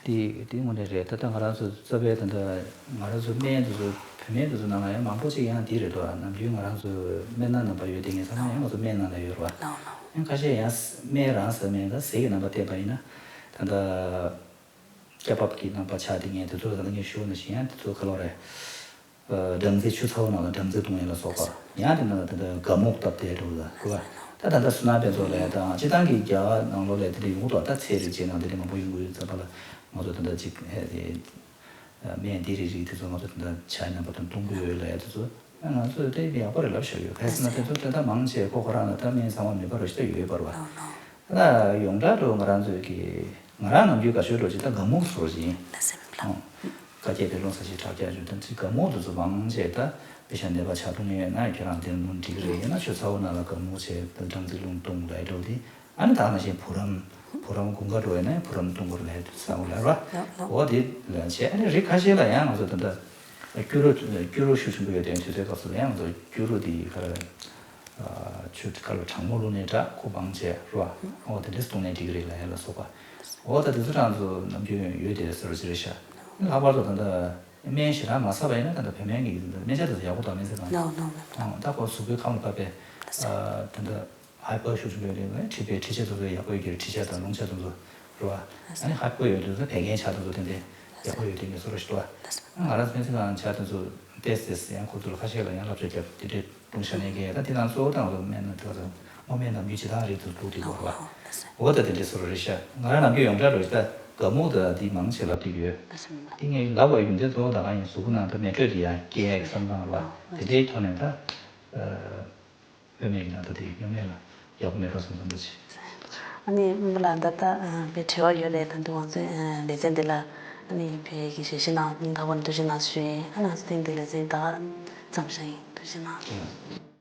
དེ་དེ་དངོས་གནས་རེད། ད་ལྟ་ང་རང་ཚོ་རྩ་བའི་ད་ལྟ་ང་རང་ཚོ་སྨན་དེ་ཚོ་བུད་མེད་དེ་ཚོ་ནང་ལ་ཡང་མང་པོ་ཅིག་ཡང་དེ་རེད་དོ། ནམ་རྒྱུན་ང་རང་ཚོ་སྨན་སྣ་རྣམ་པ་ཡོད་དེ་ངས་ཚང་མ་ཡང་ང་ཚོ་སྨན་ནང་ལ་ཡོད་རེད་བ། ཡང་ཁ་ཤས་ཡང་སྨན་རང་ཟ་མེད་ད་ཟས་ཀྱི་རྣམ་པ་བསྟེན་པ་ཡིན་ན་ད་ལྟ་སྐྱ་རྦབ་ཀྱི་རྣམ་པ་ཆགས་དེ་ངས་དེ་ཚོ་ད་ལྟ་ངས་ཞུ་ན་བཞིན་ཡང་དེ་ཚོ་ག་ལོ་རེད། སྦྲང་རྩི་ཆུ་ཚ་བོ་ནང་ལ་སྦྲང་རྩི་བཏུང་ཡས་ལ་སོགས་པ། ཡང་དེ་ནང་ལ་དེ་འདྲ་སྒ་སྨུག་བཏབ་བསྡད་འགྲོ་གི་རེད་བ། ད་ད་ལྟ་བསོད་ནམས་དཔལ་འཚོ་ལ་ཡ་དང་སྤྱི་བཏང་གི་རྒྱ་གར་ནང་ལོགས་ལ་དེ་འདྲ་ཡོང་གི་འདུག་ད་ཚལ་རིགས་ཅན་ནང་དེ་འདྲ་མང་པོ་ཡོང་གི་ཡོད་ཙམ་པ་ལ་ང་ཚོ་དེ་འདྲ་ཅིག་ཨེ་དེ་སྨན་འདི་རིགས་རིགས་དེ་ཚོ་ང་ཚོ་དེ་འདྲ་ཇའི་རྣམ་པ་དང་བཏུང་གི་ཡོད་ལ་ཡ་དེ་ཚོ་ང་ཚོ་དེ་ཡག་པོ་རེད་ལབ་བཞག་ཡོད། གལ་སྲིད་ན་དེ་ཚོ་དེ་ད་མང་ཆེ་ཁོ་ཁོ་རང་ལ་ད་སྨན་ཚང་མ་མེད་པ་རེད་ཤག་ད་ཡོད་པ་རེད་བ། ད་ཡོངས་གྲགས་འགྲོ་ང་རང་ཚོའི་གི་ང་རང་ནམ་རྒྱུན་དགའ་ཤོས་འགྲོ་ཅིག་ད་སྒ་སྨུག་བཟོ་བཞིན། ཀ་སྐྱེད་པའི་རླུང་ས་ཞིང་དྲག་རྒྱག་བྱུང་ད་ཅིག་སྒ་སྨུག་དེ་ཚོ་མང་ཆེ་ད་དཔེ་ཤ་ནད་པ་ཆགས་བཏང་ཡོད་ན་ཁྱེད་རང་དེ་སྔོན་འགྲིག་གི་རེད། ཡིན་ན་ཆུ་ཚ་བོ་ནང་ལ་སྒ་སྨུག་བྱས་ད་སྦྲང་རྩི་རླུང་བཏུང་ལ་འགྲོ་དེ་ཨ་ནི་ད་ནང་བཞིན་བུ་རམ་བུ་རམ་དགུན་ཁ་འགྲོ་ཡོད་ན་བུ་རམ་བཏུང་དགོས་རེད་ཟེར་བ་ལ་ར་འོ་དེ་ལ་བྱས། ཨ་ནི་རིགས་ཁ་ཤས་ལ་ཡང་ང་ཚོ་ད་ལྟ་སྐྱུ་རུ་སྐྱུ་རུ་ཤུགས་ཆེན་པོ་ཡོད་དེ་དུས་ཚོད་སྐབས་སུ་ཡང་ང་ཚོ་སྐྱུ་རུ་དེ་ག་རེ། ཆུ་དཀར་ལ་གྲང་མོ་བླུགས་ནས་འདྲ་ཁུ་བང་བྱས་རོ། འོ་དེ་འདྲས་བཏུང་ནས་འགྲིག་གི་རེད་ལ་ཡ་ལ་སོགས་པ། འོ་ད་དེ་ཚོ་རང་ཚོ་ནམ་རྒྱུན་ཡོད་དེ་ཟེར་བ་ཅི་རེད་ཤག་ལྷག་པར་དུ་ད་ལྟ་སྨན་ཞེ་དྲག་མ་ཟ་བ་ཡིན་ན་ད་ལྟ་བོད་སྨན་གྱི་སྨན་ཆ་དེ་ཚོ་ཡག་པོ་འདུག་མིན་ཟེར་དང་། ད་ཁོ་གཟུགས་པོའི་ཁམས་ལ་བབས་པའི་ད་ལྟ་ཧའི་པར་ཤུགས་ཆེན་པོ་ཡོད་རེད། མཁྲིས་པའི་མཁྲིས་ཆས་དེ་ཚོ་ཡག་པོ་ཡོད་ཀྱི་རེད། མཁྲིས་ཆས་དང་རླུང་ཆས་དེ་ཚོ་རེད་བ། ཨ་ནི་ཧའི་པོ་ཡོད་དུས་ད་བད་ཀན་ཆགས་དེ་ཚོ་དེ་འདྲས་ཡག་པོ་ཡོད་དེ་ངས་བཟོ་རོགས་ཞུ་དོ། ང་རང་སྨན་རྩིས་ཁང་ཆ་དེ་ཚོ་ཏེས་ཏེས་ཡང་ཁོ་ཚོ་ལ་ཁ་ཤས་ལ་ཡང་བསླབ་བྱ་བརྒྱབ་དེ་འདྲས་ཀྲུང་ཤ་ནས་གས་ད་དེ་དང་གཙོ་བོ་དང་ལོ་སྨན་ན་དེ་ཚོ་སྔོ་སྨན་དང་མི་ཇི་ལྟར་རིགས་དེ་འདུག་དེ་བོར་བ། འོ་ད་དེ་འདྲས་བཟོ་རོགས་རེད་ཤག་ང་རང་ནམ་རྒྱུན་ཡོངས་གྲགས་རོགས་ད་སྒ་སྨུག་ད་འདི་མང་ཆེ་ལབ་དེ་ཡོད། དེ་ངས་ལབ་པ་ཡོང་དེ་གཙོ་བོ་ད་གང་ཡིན་གཟུགས་པོ་ནང་ད་མེ་དྲོད་དེ་ཡང་སྐྱེ་ཡག་གི་བསམ་བློ་བ་དེ་འདྲའི་ཐོག་ནས་ད། དབུ་མའི་གི་ནང་ད་དེ་སྨྱུང་གནས་ལ་ཡག་པོ་མེད་པ་སོང་ཙམ་པ་ཅིག་ཨ་ནི་སྨན་པ་ལགས་ད་ལྟ་ཨ་དཔེ་བྲེལ་བ་ཡོད་རེད། ད་དུང་ང་ཚོའི་ཨ་ལེ་ཚན་འདི་ལ་ཨ་ནི་ཕེབས་ཀྱི་ཞལ་བཞེས་གནང་སྙིང་ཐག་པ་ནས་ཐུགས་རྗེ་གནང་ཞུ་ཡིན། ཨ་ང་ཚོ་ཐེངས་འདི་ལེ་ཚན་ད་ག་མཚམས་བཞག་ཡིན། ཐུགས་རྗེ་གནང་།